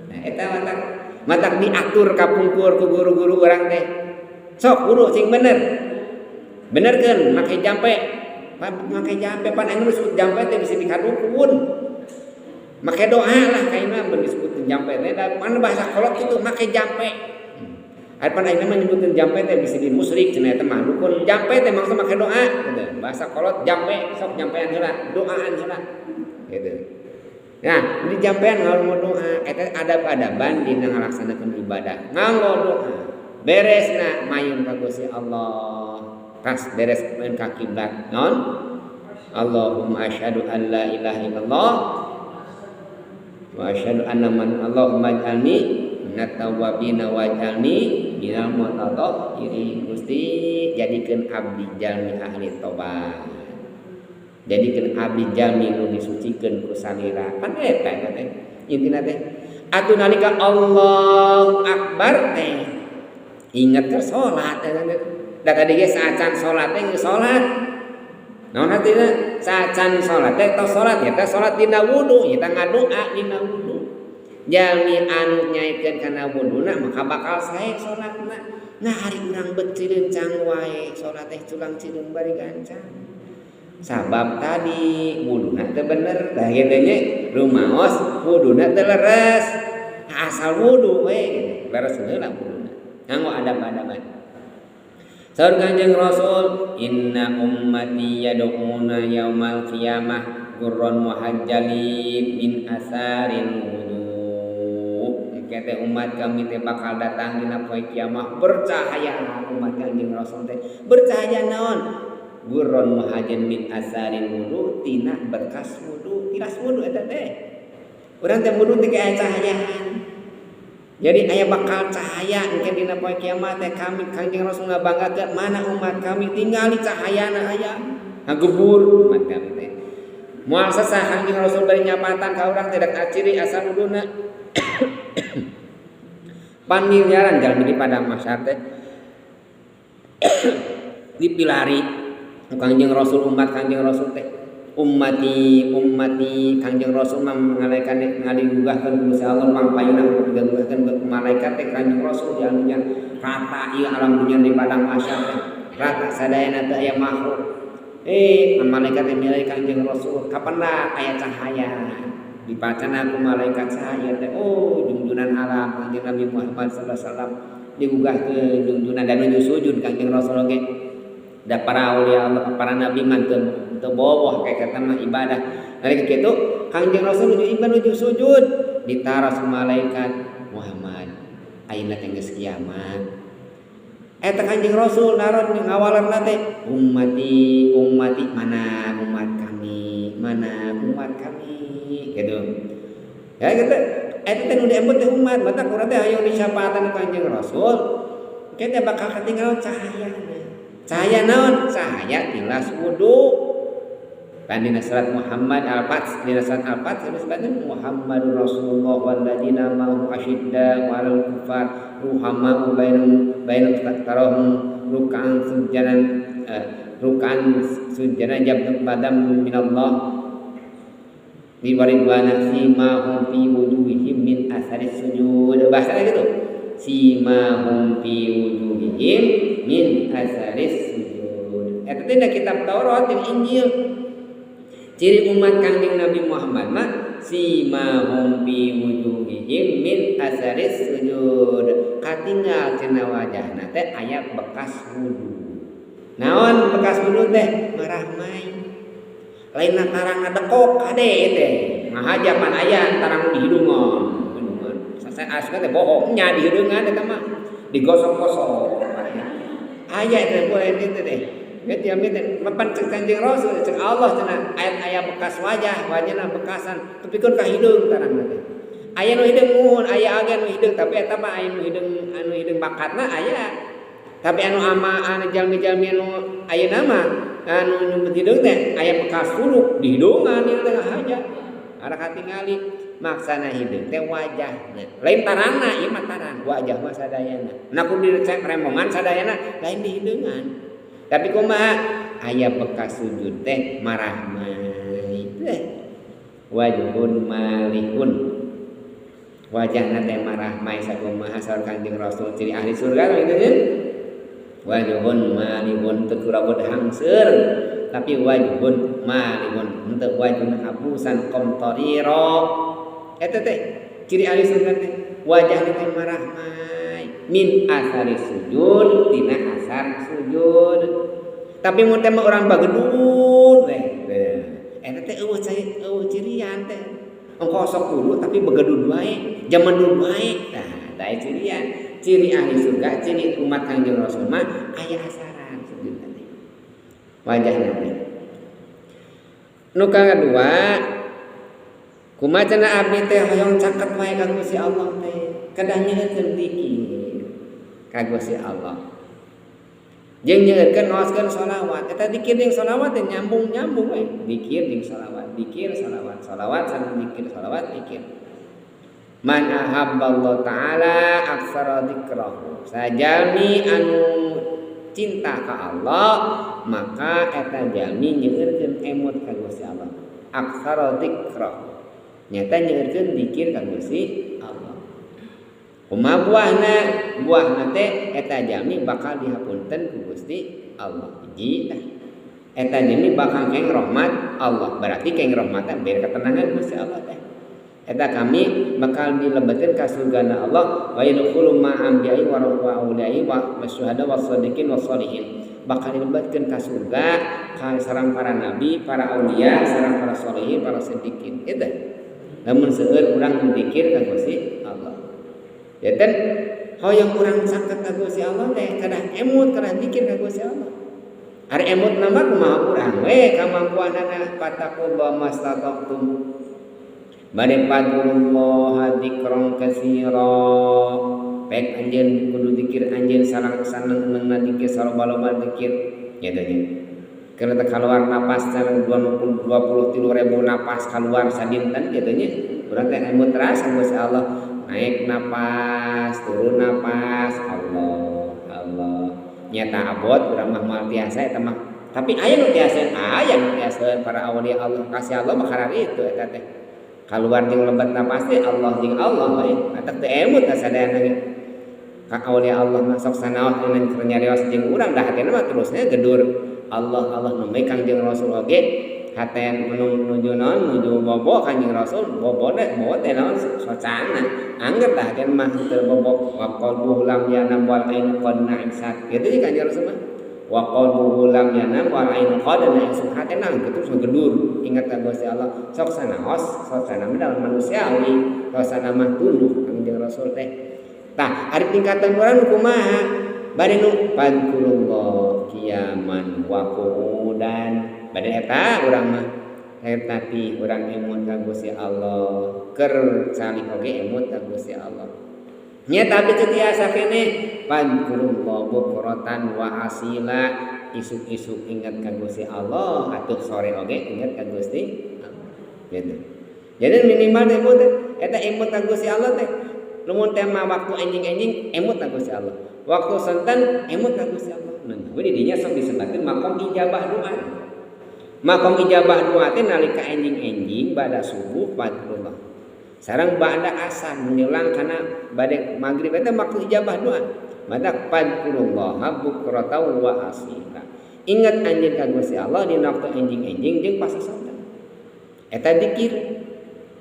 Nah eta matak matak diatur kapungkur ku guru-guru urang teh. Sok wudu sing bener. Benerkeun make jampe. Make jampe pan anu disebut jampe teh bisa dikadukun. Make doa lah kayaknya mun disebut jampe teh da mana bahasa kolot kitu make jampe. Ari pan ayeuna mah nyebuteun jampe teh bisa di musyrik cenah eta mah dukun. Jampe teh maksudna make doa gitu. Bahasa kolot jampe sok jampean heula, doaan heula. Gitu. Nah, di jampean nganggo doa eta adab-adaban dina ngalaksanakeun ibadah. Nganggo doa. Beresna mayun ka Gusti Allah. Tas beres mayun ka kiblat. Non? Allahumma asyhadu an la ilaha illallah wa asyhadu anna man Allahumma ij'alni minat tawwabin waj'alni minal mutatahhirin. Gusti jadikeun abdi jalmi ahli tobat. Jadikeun abdi jalmi nu disucikeun ku salira. Pan eta eta teh intina teh. Atuh nalika Allahu Akbar teh inget ke salat eta teh. Da tadi ge saacan salat teh geus salat. Naon artina? Saacan salat teh tos salat ya teh salat dina wudu, eta ngadoa dina wudu. Jalmi anu nyaekeun kana wuduna maka bakal sae salatna. Nah ari urang bet cirencang wae salat teh culang cireung bari gancang. Sabab tadi wuduna teu bener, dah kitu nya rumaos wuduna teu leres. Asal wudu we gitu. Leres heula wuduna. Nganggo adab-adaban. Saur Kanjeng Rasul, inna ummati yad'una yaumal qiyamah gurran muhajjalin min asaril wudu. Engke teh umat kami teh bakal datang dina poe kiamah bercahaya umat Kanjeng Rasul teh. Bercahaya naon? Gurron muhajjalin min asaril wudu, tina bekas wudu, tilas wudu eta teh. Urang teh wudu teh aya cahayaan. Jadi aya bakal cahaya engke dina poe kiamat teh kami Kanjeng Rasul ngabanggakeun mana umat kami tingali cahayana aya. Ngagebur umat kami teh. Moal sesah Kanjeng Rasul bari nyapatan ka urang teh dak ciri asal wuduna. Pan miliaran jalmi di padang mahsyar teh. Dipilari Kanjeng Rasul umat Kanjeng Rasul teh. Ummati ummati Kanjeng Rasul mah ngalaikan ngaligugahkeun ku Gusti Allah mangpayuna digugahkeun ku malaikat teh Kanjeng Rasul di alam rata ieu alam dunya di padang mahsyar teh rata sadayana teh aya makhluk. Malaikat teh milih Kanjeng Rasul kapan lah aya cahaya dipacana ku malaikat cahaya teh oh jungjunan alam Kanjeng Nabi Muhammad sallallahu alaihi wasallam digugahkeun jungjunan dan nuju sujud Kanjeng Rasul oge. Da para aulia Allah para nabi mah teu boboh kayak kata mah ibadah. Nalika kitu Kanjeng Rasul nuju ibadah nuju sujud ditaros malaikat Muhammad ayeuna teh geus kiamat. Eta Kanjeng Rasul naron ngawalerna teh ummati ummati mana umat kami mana umat kami gitu. Ya gitu eta teh nu diembut teh umat matak urang teh hayoh disyafaatan Kanjeng Rasul kita bakal ketinggalan cahayana. Cahaya naon? Cahaya tilas wudu. Kan dina surat Muhammad Al-Fath, dina surat Al-Fath disebutkan Muhammadur Rasulullah walladzina ma'ahu asyidda 'alal kuffar ruhama'u bainahum bainahum tarahum ruk'an sujadan ruk'an sujadan jabtu badam minallah li waridwana simahum fi wujuhihim min asaris sujud. Bahasa gitu. Simahum fi wujuhihim min asaris sujud. Eta teh kitab Taurat jeung Injil. Ciri umat Kanjeng Nabi Muhammad mah simahum fi wujuhihim min asaris sujud. Katinggal cenah wajahna teh aya bekas wudu. Naon bekas wudu teh? Marahmai. Lainna tarang ngadekok kade teh. Ngahaja pan aya tarang di hidungan. Hidungan. Sasa asup teh bohong nya di hidungan eta mah digosok-gosok. Aya teh boleh teh teh. Gitu ya teh mapan cek Kanjeng Rasul cek Allah cenah ayat aya bekas wajah, wajahna bekasan tepikeun ka hideung tarangna teh. Aya nu hideung muhun, aya oge nu hideung, tapi eta mah aya nu hideung, anu hideung bakatna aya. Tapi anu ama anu jalmi-jalmi anu ayeuna mah anu nyumput hideung teh aya bekas suluk di hidungan ieu teh haja. Ara katingali maksana hideung teh wajahna. Lain tarangna, ieu mah tarang, wajah mah sadayana. Nah, kudu direcek remongan sadayana lain di hideungan. Tapi kumaha aya bekas sujud teh marahmai teh. Wajhun malihun. Wajahna teh marahmai sakumaha saur Kanjeng Rasul ciri ahli surga gitu kan. Wajhun malihun teu kurabut hangseur, tapi wajhun malihun henteu wajhun abusan qamtarira. Eta teh ciri ahli surga teh wajahna teh marahmai min asari sujud, tina asar sujud. Tapi mun teh mah urang bagedud we. Eta teh eueuh cai eueuh cirian teh. Ongko sok kudu tapi begedud wae, jaman dulu wae. Tah, tah cirian. Ciri ahli surga, ciri umat Kanjeng Rasul mah aya asaran sujud teh. Wajahna teh. Nu kadua, kumaha cenah abdi teh hoyong caket wae ka Gusti Allah teh. Kedah nyeukeun dikir ka Gusti Allah. Jeung nyeukeun ngaoskeun sholawat. Eta dikir jeung sholawat teh nyambung-nyambung we. Dikir jeung sholawat, dikir sholawat, sholawat sareng dikir, sholawat dikir. Man ahabballahu ta'ala aksara dzikrahu. Sajalmi anu cinta ka Allah, maka eta jalmi nyeukeun emut ka Gusti Allah. Aksara dzikrahu. Nyata nyeukeun dikir ka Gusti Allah. Kumaha buahna? Buahna teh eta jalmi bakal dihapunten ku Gusti Allah. Hiji tah. Eta jalmi bakal keng rahmat Allah. Berarti keng rahmat bere ketenangan Gusti Allah teh. Eta kami bakal dilebetkeun ka surgana Allah wa yadkhulu ma'a anbiya'i wa awliya'i wa syuhada was shadiqin was sholihin. Bakal dilebetkeun ka surga ka sareng para nabi, para aulia, sareng para sholihin, para shadiqin. Eta. Lamun seueur urang dzikir ka Gusti Allah. Janten hoyong urang caket ka Gusti Allah teh kedah emut, kedah dzikir ka Gusti Allah. Ari emut nama kumaha urang we kamampuanana fattaqullah mastata'tum. Bade fadkurullah dzikran katsira. Pek anjeun kudu dzikir anjeun sareng saneng-senengna dzikir saloba-loba dzikir. Nya teh nya. Keur teh kaluar napas sareng 23.000 napas kaluar sadinten kitu nya. Urang teh emut teras ka Gusti Allah. Naik napas, turun napas, Allah, Allah. Nyata abot urang mah moal tiasa eta mah. Tapi aya nu tiasa, aya nu tiasa para aulia Allah, kasih Allah mah kararitu eta teh. Kaluar jeung lebat napas teh Allah jeung Allah we. Matak teu emut sadayana ge. Ka aulia Allah mah sok sanaos dina keur nyarios jeung urang da hatena mah terusnya gedur. Allah Allah nu Kangjeng Rasul oge haten menuju naon nuju bobo Kangjeng Rasul bobo teh bobo teh naon socana angger tah haten mah teu bobo wa qalbuhu lam yanam wal ainu qad na'isat kitu jeung Kangjeng Rasul mah wa qalbuhu lam yanam wal ainu qad na'isat hatena terus gedur ingat ka Gusti Allah sok sanaos socana mah dalam manusiawi socana mah tunduh Kangjeng Rasul teh. Tah ari tingkatan urang kumaha bade nu fadkurullah qiyaman wa qu'udan bade eta urang mah eta ti urang emut ka Gusti Allah keur calik oge emut ka Gusti Allah nya tapi teu tiasa keneh fadkurullah bukratan wa asila isuk-isuk ingat ka Gusti Allah atuh sore oge ingat ka Gusti Allah gitu. Jadi minimal teh emut eta emut ka Gusti Allah teh lamun teh mah waktu enjing-enjing emut ka Gusti Allah, waktu sonten emut ka Gusti Allah. Nah, di dinya sok disebutkeun makom ijabah doa. Makom ijabah doa teh nalika enjing-enjing bada subuh fadlullah. Sareng bada asar menjelang kana bade magrib eta waktu ijabah doa. Maka fadkurullah bukratan wa asila. Ingat anjeun ka Gusti Allah dina waktu enjing-enjing jeung pasasonten. Eta dikir.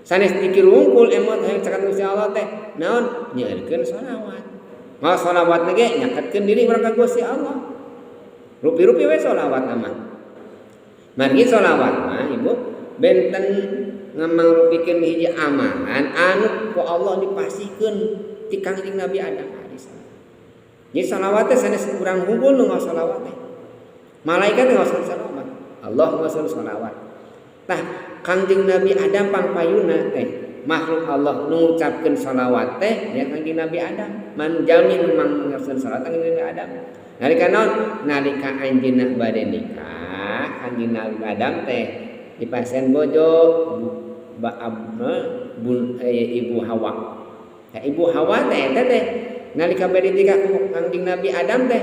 Sanes dikir wungkul emot hayang caket Gusti Allah teh naon nyeurkeun sholawat. Mawa sholawat ge nyaketkeun diri urang ka Gusti Allah. Rupi-rupi we sholawat mah. Margi sholawat mah ibu benten ngamangrupikeun hiji amalan anu ku Allah dipasihkeun ti Kangjeng Nabi Adam alaihi salam. Jadi sholawat teh sanes urang hungkul nu ngaos sholawat teh. Malaikat teh ngaos sholawat. Allah ngaos sholawat. Tah Kangjeng Nabi Adam pangpayuna teh Makhluk Allah nu ngucapkeun shalawat teh nya Kangjeng Nabi Adam. Man jalmi nu mangucapkeun shalawat Kangjeng Nabi Adam. Nalika naon? Nalika anjeunna bade nikah, Kangjeng Nabi Adam teh dipasihan bojo Ibu Hawa. Ya, Ibu Hawa teh eta teh nalika bade nikah ku Kangjeng Nabi Adam teh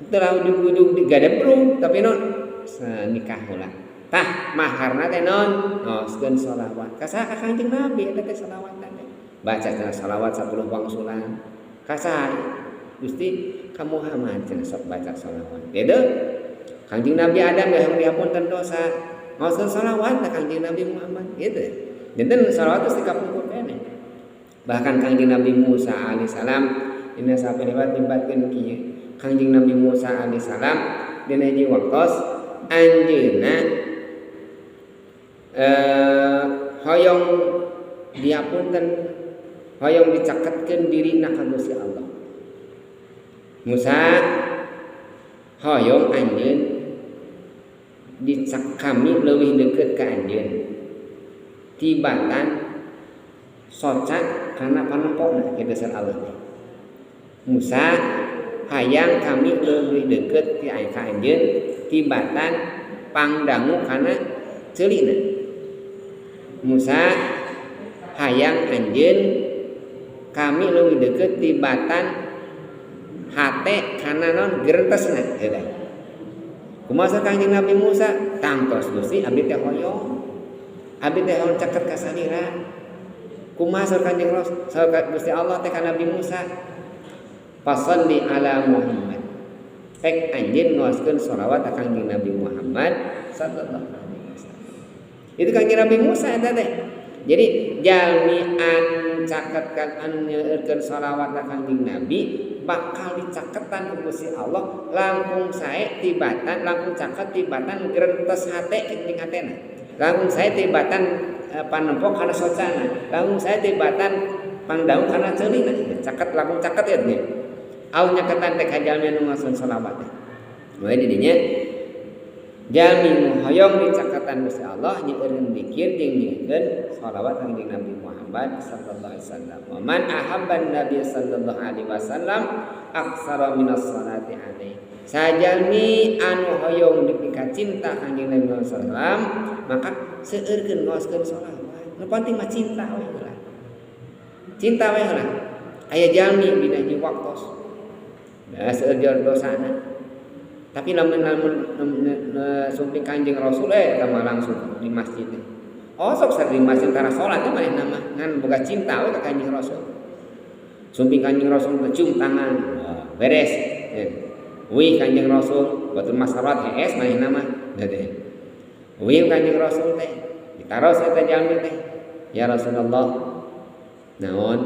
teu ujug-ujug digadebrug tapi naon nikah heula. Tah maharna teh naon? Ngaoskeun shalawat. Ka saha? Ka Kangjeng Nabi eta teh shalawatan teh. Baca cenah shalawat 10 wangsulan. Ka saha? Gusti ka Muhammad cenah sok baca shalawat. Beda Kangjeng Nabi Adam yang dihapunten dosa. Ngaoskeun shalawat ka Kangjeng Nabi Muhammad gitu. Janten shalawat teh kapungkur keneh. Bahkan Kangjeng Nabi Musa alaihissalam dina sampai lewat dibatkeun kieu. Kangjeng Nabi Musa alaihissalam dina hiji waktos anjeunna hoyong diapunten, hoyong dicaketkeun dirina ka Gusti Allah. Musa hoyong anjeun dicak kami leuwih deukeut ka anjeun tibatan soca kana panempona kitu saur Allah teh. Musa hayang kami leuwih deukeut ti ka anjeun tibatan pangdangu kana ceulina. Musa hayang anjeun kami leuwih deukeut tibatan hate kana naon gerentesna eta. Kumaha Kangjeng Nabi Musa? Tangtos Gusti abdi teh hoyong. Abdi teh hoyong caket ka salira. Kumaha saur Kangjeng Rasul saur Gusti Allah teh ka Nabi Musa? Fasholli ala Muhammad. Pek anjeun ngaoskeun sholawat ka Kangjeng Nabi Muhammad sallallahu alaihi wasallam. Itu Kangjeng Nabi Musa eta teh. Jadi jalmi an caket kan anu nyeurkeun sholawat ka Kangjeng Nabi bakal dicaketan ku Gusti Allah langkung sae tibatan langkung caket tibatan gerentes hate jeung hatena. Langkung sae tibatan panempok kana socana. Langkung sae tibatan pangdaung kana ceulina. Caket langkung caket ya teh. Au nyaketan teh ka jalmi anu ngaoskeun sholawat teh. We di dinya jalmi nu hoyong dicaketan Gusti Allah nyeureun dikir jeung nyeureun sholawat Kangjeng Nabi Muhammad sallallahu alaihi wasallam. Wa man ahabban Nabi sallallahu alaihi wasallam aktsara minas salati alaihi. Sajalmi anu hoyong dipika cinta Kangjeng Nabi Muhammad sallallahu alaihi wasallam maka seueurkeun ngaoskeun sholawat. Nu penting mah cinta we heula. Cinta we heula. Aya jalmi dina hiji waktos. Nah, seueur dosana. Tapi lamun lamun sumping Kanjeng Rasul eta mah langsung di masjid teh. Oh sok sering di masjid tara salat teh manehna mah ngan boga cinta we ka Kanjeng Rasul. Sumping Kanjeng Rasul teh cium tangan, wah, beres. Wih Kanjeng Rasul batur masalat hees manehna mah teh. Wih Kanjeng Rasul teh ditaros eta jalmi teh. Ya Rasulullah, naon?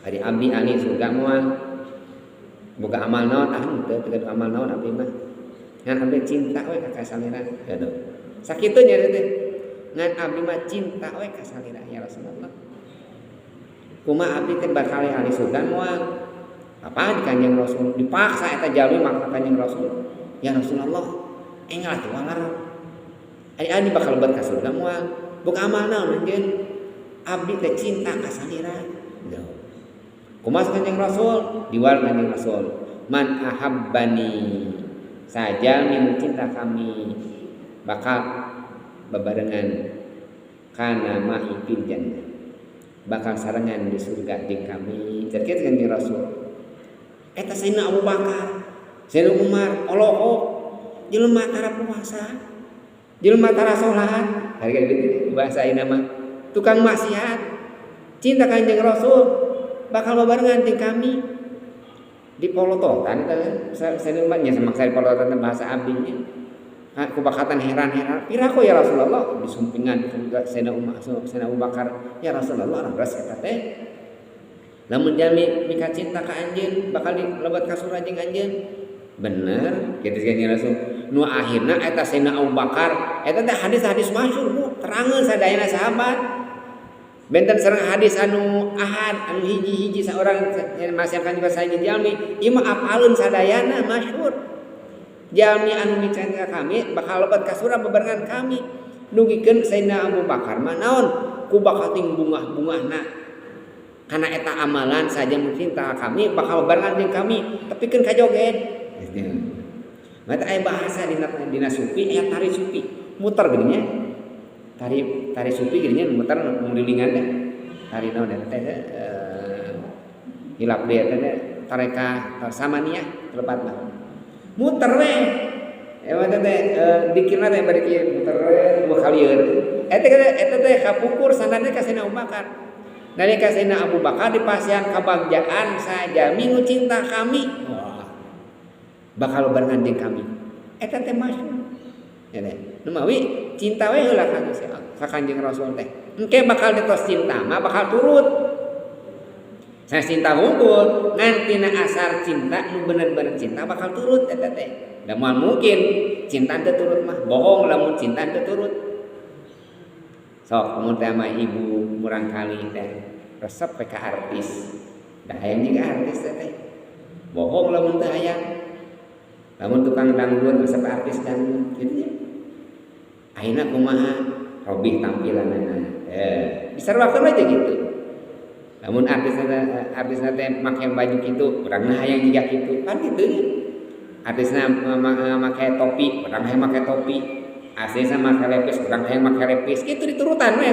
Ari abdi ani surga moal. Boga amal naon? Ah henteu teu gaduh amal naon abdi mah. Ngan abdi cinta we ka kasalira. Gaduh. Sakitu nya teh. Ngan abdi mah cinta we ka salira ya Rasulullah. Kumaha abdi teh bakal ahli surga moal? Apa di Kanjeng Rasul dipaksa eta jalmi maka Kanjeng Rasul. Ya Rasulullah, enggal atuh walar. Ari abdi bakal lebet ka surga moal? Boga amal naon anjeun? Abdi teh cinta ka salira. Duh. Kumaha Kanjeng Rasul? Diwar Kanjeng Rasul. Man ahabbani sajalmi cinta kami bakal bebarengan kana ma'i fil jannah. Bakal sarengan di surga jeung kami. Cerita Kanjeng Rasul. Eta Sayyidina Abu Bakar, Sayyidina Umar, olohok jelema tara puasa, jelema tara salat. Harga gitu bahasa ayeuna mah tukang maksiat. Cinta Kanjeng Rasul bakal bebarengan jeung kami di polototan eta saya nya sama saya polototan bahasa abdinya. Ku bakatan heran-heran piraku ya Rasulullah disumpingan Sayyidina Umar Sayyidina Abu Bakar ya Rasulullah orang res eta teh lamun jalmi mika cinta ka anjeun bakal dilebet ka surga jeung anjeun bener kitu kanjeng Rasul nu akhirna eta Sayyidina Abu Bakar eta teh hadis-hadis masyhur bu terangeun sadayana sahabat benten sareng hadis anu ahad anu hiji-hiji saurang masih akan juga saya jalmi ieu mah apaleun sadayana masyhur jalmi anu micinta kami bakal lebet ka surga bebarengan kami dugikeun Sayyidina Abu Bakar mah naon Ku bakal ting bungah-bungahna karena eta amalan saja mungkin tak kami bakal barengan jeung kami tapi kan kajoget. Mata aya bahasa dina dina sufi, aya tari sufi muter geuning nya, tari tari sufi geuning nya, muter ngurilingan teh tari naon eta teh, hilap dia teh, tarekah samaniyah telepat mah muter we. Emang teh dikirna teh bari kieu muter we dua kali. Eta eta teh kapungkur sanadna ka Sayyidina Abu Bakar. Nalika Sayyidina Abu Bakar dipasihan kabagjaan sajami nu cinta kami, wah, bakal barengan jeung kami. Eta teh masyhur. Ya teh. Nu mawi cinta we heula ka Gusti Allah, ka Kanjeng Rasul teh. Engke bakal ditos cinta mah bakal turut. Saya cinta wungkul ngan tina asar cinta nu bener-bener cinta bakal turut eta teh. Da moal mungkin cinta teu turut mah, bohong lamun cinta teu turut. Sok mun teh mah ibu murangkali teh resep ka artis. Da hayang juga artis teh. Bohong lamun teu hayang. Lamun tukang dangdut resep artis dangdut gitu nya. Ayeuna kumaha robih tampilanana. Disaruakeun aja gitu. Lamun artis artis teh make baju kitu, urang hayang jiga kitu, kan kitu nya. Artisna make topi, urang hayang make topi. Artisna make lepis, urang hayang make lepis, kitu diturutan we.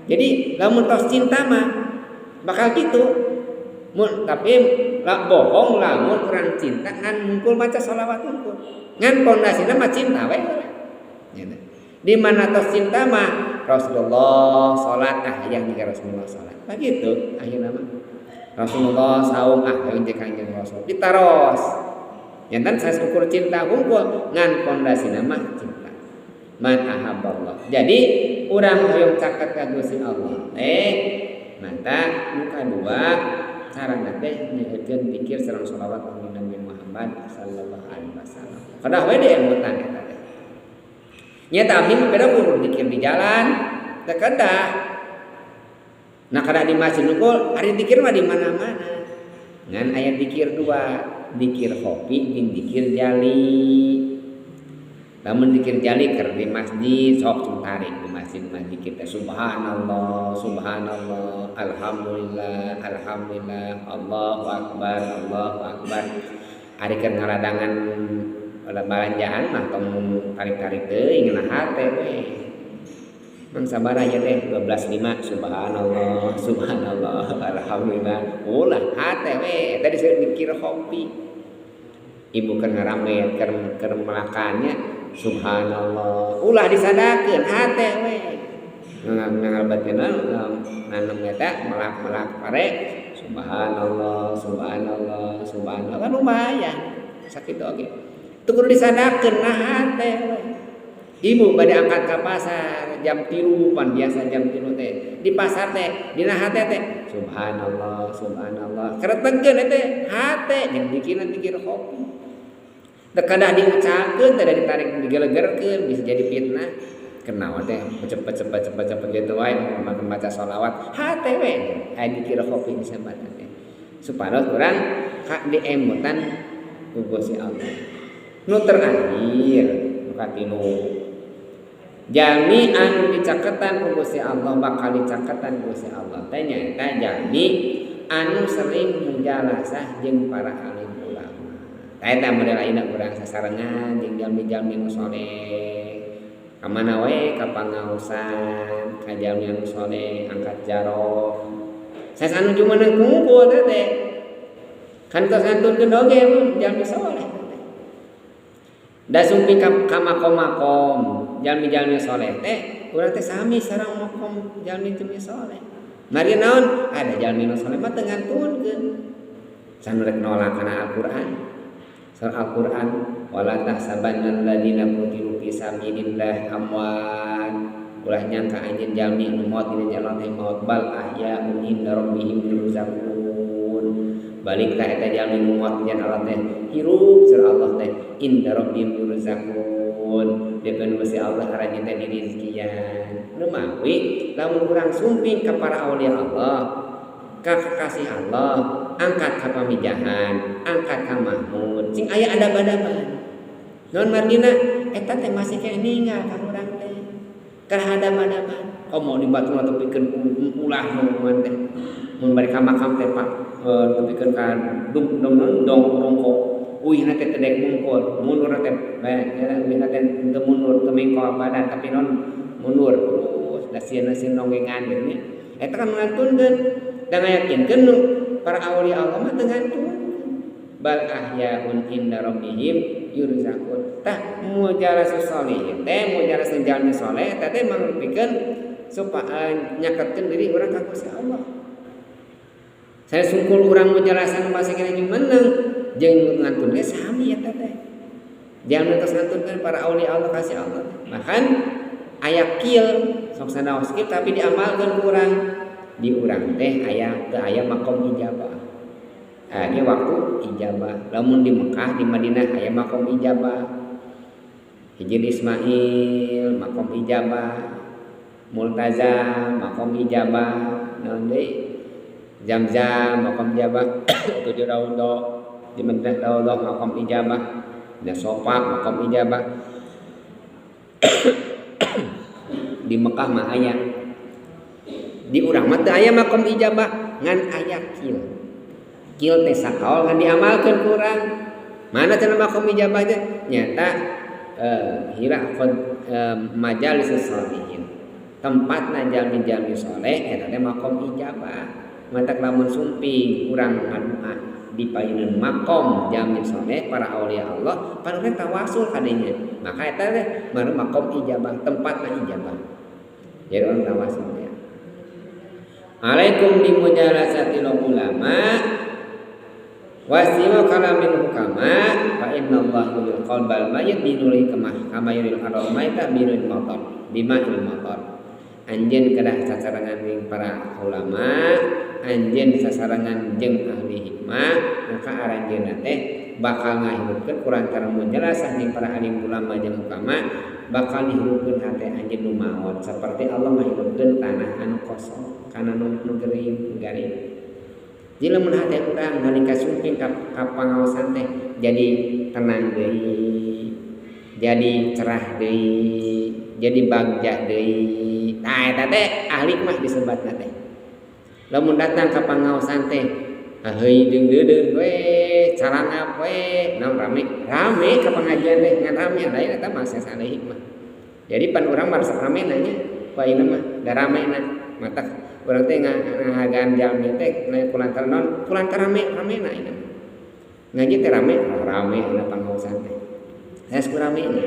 Jadi lamun tos cinta mah bakal kitu. Mun tapi lah bohong lamun urang cinta ngan mungkul maca sholawat wungkul. Ngan pondasina mah cinta we. Gitu. Di mana tos cinta mah Rasulullah salat, ah, hayang jiga Rasulullah salat. Begitu akhirna mah. Rasulullah saum, ah, hayang jiga Kanjeng Rasul. Ditaros. Janten saya ukur cinta wungkul ngan pondasina mah cinta. Man ahabballah. Jadi urang hoyong caket ka Gusti Allah. Mata nu kadua carana teh nyeueurkeun zikir sareng sholawat ka Nabi Muhammad sallallahu alaihi wasallam. Kedah we diemutan eta teh. Nya abdi mah beda kudu zikir di jalan, teu kedah. Nah kada di masjid nukul, ari zikir mah di mana-mana. Ngan aya zikir dua, zikir khofi jeung zikir jali. Lamun zikir jali keur di masjid sok cing tarik di masjid mah zikir teh subhanallah, subhanallah, alhamdulillah, alhamdulillah, Allahu akbar, Allahu akbar. Ari keur ngaradangan balanjaan mah tong tarik-tarik teuing na hate we. Mang sabar aja teh 12.5 subhanallah, subhanallah, alhamdulillah. Ulah hate we, tadi disebut zikir khofi. Ibu keur ngaramet keur keur melakannya subhanallah. Ulah disadakeun hate we. Ngalbatina nanem eta melak-melak pare subhanallah, subhanallah, subhanallah, kan lumayan sakitu oge. Teu kudu disadakeun nah hate we. Ibu bade angkat ka pasar jam 3 pan biasa jam 3 teh. Di pasar teh dina hate teh subhanallah, subhanallah. Keretegkeun teh hate jeung dikirna dikir khofi. Teu kedah diucapkeun, teu ditarik digelegerkeun bisa jadi fitnah. Kenaon teh cepet cepet cepet cepet gitu wae maca sholawat hate we aya dikir khofi disebutna teh. Supados urang ka diemutan ku Gusti Allah. Nu terakhir nu katilu, jalmi anu dicaketan ku Gusti Allah bakal dicaketan ku Gusti Allah teh nyaeta jalmi anu sering mujalasah jeung para alim ulama. Tah eta model ayeuna urang sasarengan jeung jalmi-jalmi nu soleh. Ka mana wae ka pangaosan, ka jalmi anu soleh angkat jaroh. Sanes anu jumeneng kumpul teh teh. Kan tos ngantunkeun oge jalmi soleh teh. Da sumping ka makom-makom jalmi-jalmi soleh teh urang teh sami sareng makom jalmi-jalmi soleh. Mari naon? Ada jalmi nu soleh mah teu ngantunkeun. Sanu rek nolak kana Al-Qur'an. Surah Al-Qur'an wala tahsabannal ladzina qutilu fi sabilillah amwat. Ulah nyangka anjeun jalmi nu maot dina jalan teh maot, bal ahya'un inda rabbihim yurzaqun. Balik ka eta jalmi nu maot dina Allah teh hirup surah Allah teh inda rabbihim yurzaqun. Dieun Gusti Allah aranjeun teh dirizkian. Nu mawi lamun urang sumping ka para aulia Allah, ka kekasih Allah, angkat ka pamijahan, angkat ka Mahmud, sing aya adab-adaban. Naon margina eta teh masih keneh ninggal ka urang teh. Terhadap-hadapan. Komo di batu tepikeun ulah nu teh. Mun bari ka makam teh Pak tepikeun ka dum dum dong dongkok. Uihna teh tedek mungkul, mundur teh uihna teh teu mundur teu mengkol badan tapi non mundur terus da sieun-sieun nonggengan gitu nya. Eta kan ngantunkeun da ngayakinkeun nu para aulia Allah mah teu ngantunkeun. Bal ahyaun inda rabbihim yurzaqun. Tah mujalasus sholihin teh mujalasun jalmi soleh eta teh mangrupikeun supaya nyaketkeun diri urang ka Gusti Allah. Saya sungkul urang mujalasan masih kena jeung meneng jeung ngantun ge sami eta teh. Jangan terus ngantunkeun para aulia Allah kasih Allah. Bahkan aya kil sok sanaos kil tapi diamalkeun ku urang. Di urang teh aya teu aya makom ijabah. Ini waktu ijabah. Lamun di Mekah, di Madinah aya makom ijabah. Hijir Ismail makom ijabah, Multazam makom ijabah, naon deui? Zam-zam makom ijabah, tujuh raudhah di Madinah raudhah makom ijabah, da Sofa makom ijabah. Di Mekah mah aya. Di urang mah teu aya makom ijabah, ngan aya kil. Kil teh sakaol ngan diamalkeun ku urang. Mana cenah makom ijabah teh? Nyata hira qad majalis sholihin. Tempatna jalmi-jalmi soleh eta teh makom ijabah. Matak lamun sumping urang ngadua di payunan makom jalmi soleh para aulia Allah, pan urang tawasul kadinya. Maka eta teh baru makom ijabah, tempatna ijabah. Jadi orang tawasul ya. Alaikum bimujalasati ulama wasima kalamin hukama fa innallaha yuril qalbal mayyit binuri kama kama yuril ardal mayyita binuril matar bima'il matar. Anjeun kedah sasarengan jeung para ulama, anjeun sasarengan jeung ahli hikmah, maka aranjeunna teh bakal ngahirupkeun kurang mujalasah jeung para ahli ulama jeung hukama, bakal dihirupkeun hate anjeun nu maot seperti Allah ngahirupkeun tanah anu kosong kana nu gering garing. Jadi lamun hate urang nalika sumping ka pangaosan teh jadi tenang deui, jadi cerah deui, jadi bagja deui. Tah eta teh ahli mah disebatna teh. Lamun datang ka pangaosan teh heuy jeung deudeuh we, carangap we, naon rame, rame ka pengajian teh ngan rame lain eta mah ahli hikmah. Jadi pan urang mah resep rame nanya, ku ayeuna mah da ramena matak urang teh ngahagaan jalmi teh kulantaran naon kulantaran rame ramena ayeuna. Ngaji teh rame, rame ayeuna pangaosan teh. Sanes ku rame nya.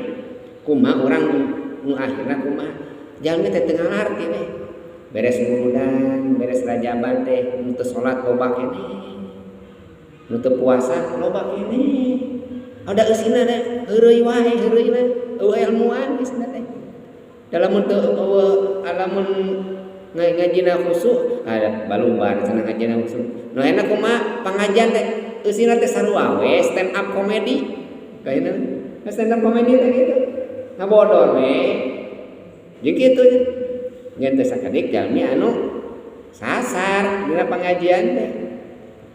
Kumaha urang nu akhirna kumaha jalmi teh teu ngalarti we. Beres muludan, beres rajaban teh nu teu salat loba keneh. Nu teu puasa loba keneh. Ada eusina teh heureuy wae heureuyna, eueuh ilmuan eusina teh. Dalam teu eueuh alamun ngajina khusyuk ada balubar cenah ngajina khusyuk. Nu enak kumaha pangajian teh eusina teh sarua we stand up comedy. Kaina stand up comedy teh kitu. Ngabodor we. Jeung kitu nya. Ngan teh sakedik jalmi anu sasar dina pangajian teh.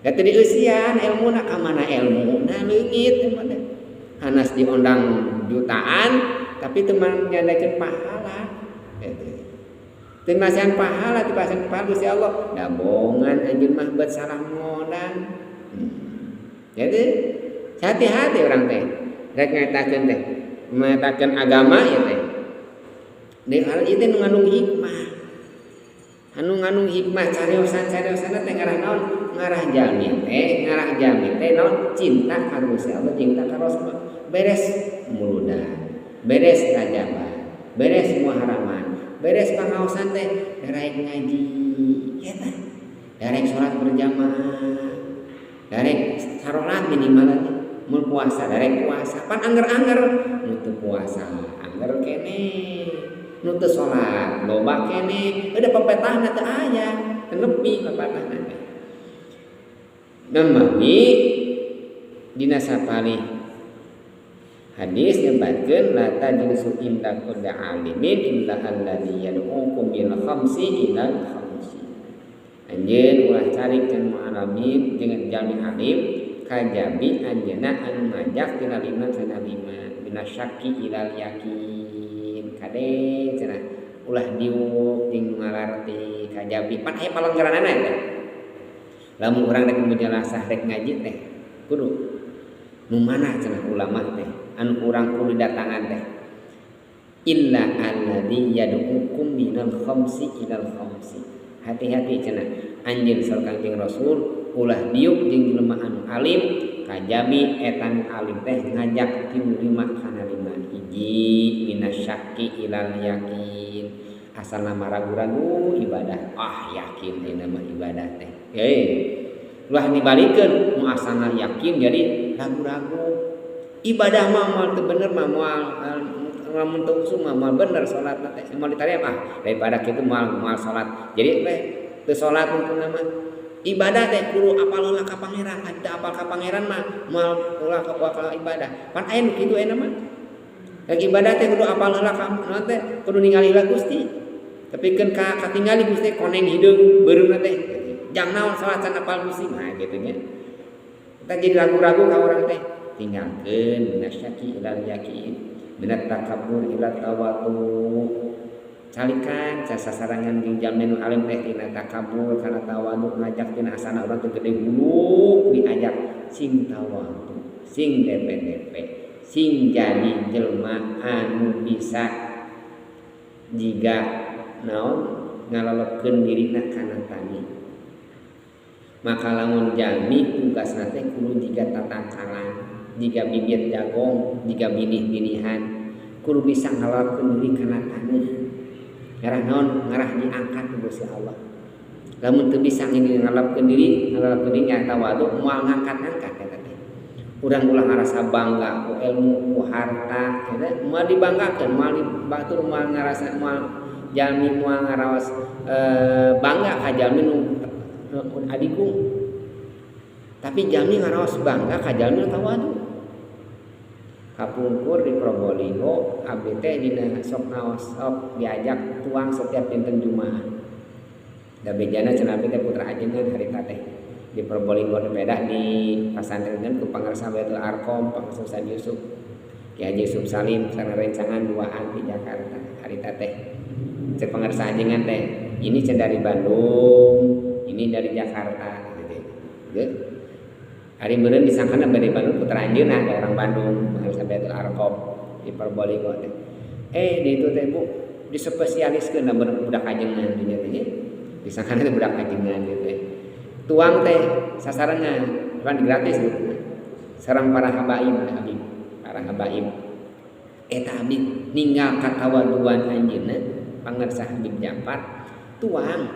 Da teu dieusian elmuna ka mana elmuna leungit mah teh. Hanas diondang jutaan tapi teu manyandakeun pahala. Eta. Teu masihan pahala, teu masihan pahala Gusti Allah. Da bongan anjeun mah bet salah ngondang. Jadi hati-hati orang teh. Rek ngetakeun teh, mengatakan agama ya teh. Di hal itu nu ngandung hikmah. Anu ngandung hikmah cariosan-cariosan teh ngarah naon? Ngarah jalmi teh, ngarah jalmi teh naon? Cinta ka Gusti Allah, cinta ka Rasul. Beres muludan, beres rajaban, beres muharaman, beres pangaosan teh darek ngaji eta. Darek salat berjamaah, darek sarolat minimal teh. Mun puasa darek puasa, pan angger-angger nu teu puasa, angger keneh. Nu teu salat loba keneh, udah pepetahna teu aya, teu nepi pepetahna teh. Namawi dina sapalih hadis nyebatkeun la tajlisu inda kulli alimin illa alladzi yad'ukum bil khamsi ilal khamsi. Anjeun ulah cari jeung mu'alamin jeung jalmi alim kajabi anjeunna anu ngajak tina lima cenah lima minasyaki ilal yakin kade cenah Ulah diuk jeung nu ngalarti kajabi pan aya palenggeranana teh. Lamun urang rek mujalasah rek ngaji teh kudu nu mana cenah ulama teh anu urang kudu datangan teh. Illa alladzi yad'ukum minal khamsi ilal khamsi. Hati-hati cenah anjeun saur Kangjeng Rasul ulah diuk jeung jelema anu alim kajabi eta nu alim teh ngajak ti 5 kana 5 hiji minasyakki ilal yakin. Asalna mah ragu-ragu ibadah, ah yakin dina mah ibadah teh. Ulah dibalikeun nu asalna yakin jadi ragu-ragu. Ibadah mah moal teu bener mah moal lamun teu usum mah moal bener salat teh moal ditarima ah daripada kitu moal moal salat. Jadi teh teu salat hukumna mah. Ibadah teh kudu apal heula ka pangeran, teu apal ka pangeran mah moal ulah ka ibadah. Pan aya nu kitu ayeuna mah. Rek ibadah teh kudu apal heula ka naon teh kudu ningali heula Gusti. Tapi keun ka katingali Gusti koneng hideung beureumna teh. Jang naon salat can apal Gusti mah kitu nya. Kita jadi ragu-ragu ka urang teh. Tinggalkeun minasyaki ilal yakin, minat takabbur ila tawadu. Calikan sasarangan jeung jalmi nu alim teh tina takabur kana tawadu ngajak tina asana urang teh gede hulu diajak sing tawadu, sing DP-DP, sing jadi jelema anu bisa jiga naon ngalolepkeun dirina kana tani. Maka lamun jalmi tugasna teh kudu jiga tatangkalan, jiga bibit jagong, jiga binih-binihan, kudu bisa ngalolepkeun diri kana taneuh. Ngarah naon? Ngarah diangkat ku Gusti Allah. Lamun teu bisa ngalolepkeun diri, ngalolepkeun diri nya tawadu moal ngangkat-ngangkat eta teh. Urang ulah ngarasa bangga ku ilmu, ku harta, eta moal dibanggakeun, moal dibatur, moal ngarasa moal jalmi moal ngaraos bangga ka jalmi nu adigung. Tapi jalmi ngaraos bangga ka jalmi nu tawadu. Kapungkur di Probolinggo abdi teh dina sok ngaos sok diajak tuang setiap dinten Jumaah. Da bejana cenah abdi teh putra ajengan harita teh di Probolinggo teh pedah di pasantren ku pangarsa Baitul Arqam pangarsa Ustaz Yusuf Ki Haji Yusuf Salim sareng rencangan duaan di Jakarta harita teh. Cek pangarsa ajengan teh ini cenah dari Bandung, ini dari Jakarta gitu. Gitu. Ari meureun disangkana bade Bandung putra anjeunna da orang Bandung pangarsa Baitul Arqam di Probolinggo teh. Di itu teh Bu dispesialiskeun da budak ajengan dinya teh. Disangkana teh budak ajengan gitu teh. Tuang teh sasarengan kan gratis gitu. Sareng para habaib, habib, para habaib. Eta abdi ninggal katawaduan anjeunna pangarsa Habib Ja'far tuang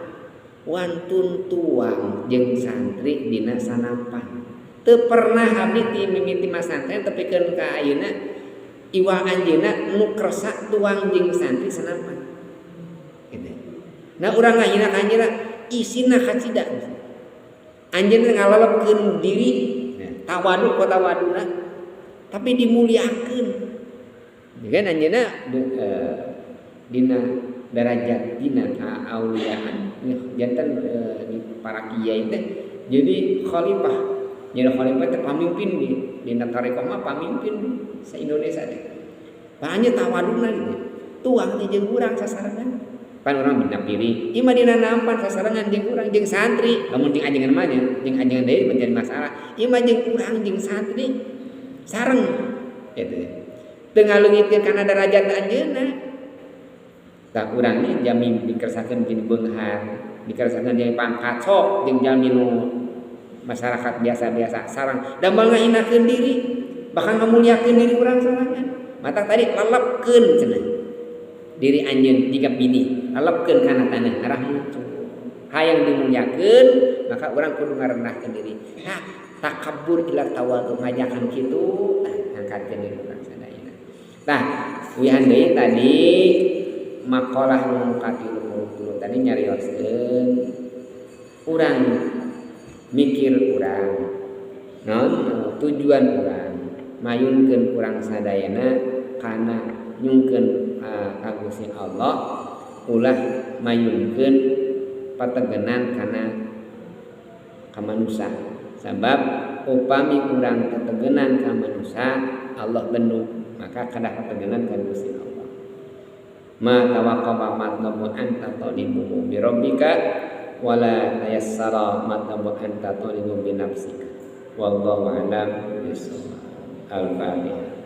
wantun tuang jeung santri dina sanampan. Teu pernah abdi ti mimiti masantren tepikeun ka ayeuna iwal anjeunna nu kersa tuang jeung santri sanampan. Gitu. Nah urang ngahina ka anjeunna isina kacida. Anjeunna ngalolepkeun diri tawadu ku tawaduna tapi dimuliakeun. Kan anjeunna dina derajat dina kaauliaan janten di para kiai teh jadi khalifah. Jadi khalifah teh pamimpin di dina tarekat mah pamimpin sa Indonesia teh. Banyak tawaduna gitu. Tuang teh jeung urang sasarengan. Pan urang dina piring, ieu mah dina nampan sasarengan jeung urang jeung santri. Lamun jeung ajengan mah nya, jeung ajengan deui menjadi masalah. Ieu mah jeung urang jeung santri sareng gitu. Teu ngaleungitkeun kana derajat anjeunna. Tah urang nih jami dikersakeun jadi beunghar, dikersakeun jadi pangkat sok jeung jalmi nu masyarakat biasa-biasa sareng damel ngahinakeun diri, bahkan ngamuliakeun diri urang sorangan. Mata tadi lelepkeun cenah diri anjeun jiga binih, lelepkeun kana taneuh arah muncul. Hayang dimuliakeun, maka urang kudu ngarendahkeun diri. Nah, takabbur ila tawadu ngajakan kitu, tah ngangkatkeun diri urang sadayana. Tah, uyahan deui tadi makalah nu ka-33 tadi nyarioskeun urang mikir urang naon tujuan urang mayunkeun urang sadayana kana nyungkeun ka Gusti Allah ulah mayunkeun pategenan kana ka manusa sabab upami urang tetegenan ka manusa Allah benuk maka kadah pategenan ka Gusti Allah. Ma tawaqqafa matlabu anta talibuhu bi rabbika wala tayassara matlabu anta talibu bi nafsika. Wallahu a'lam bishawab. Al-Fatihah.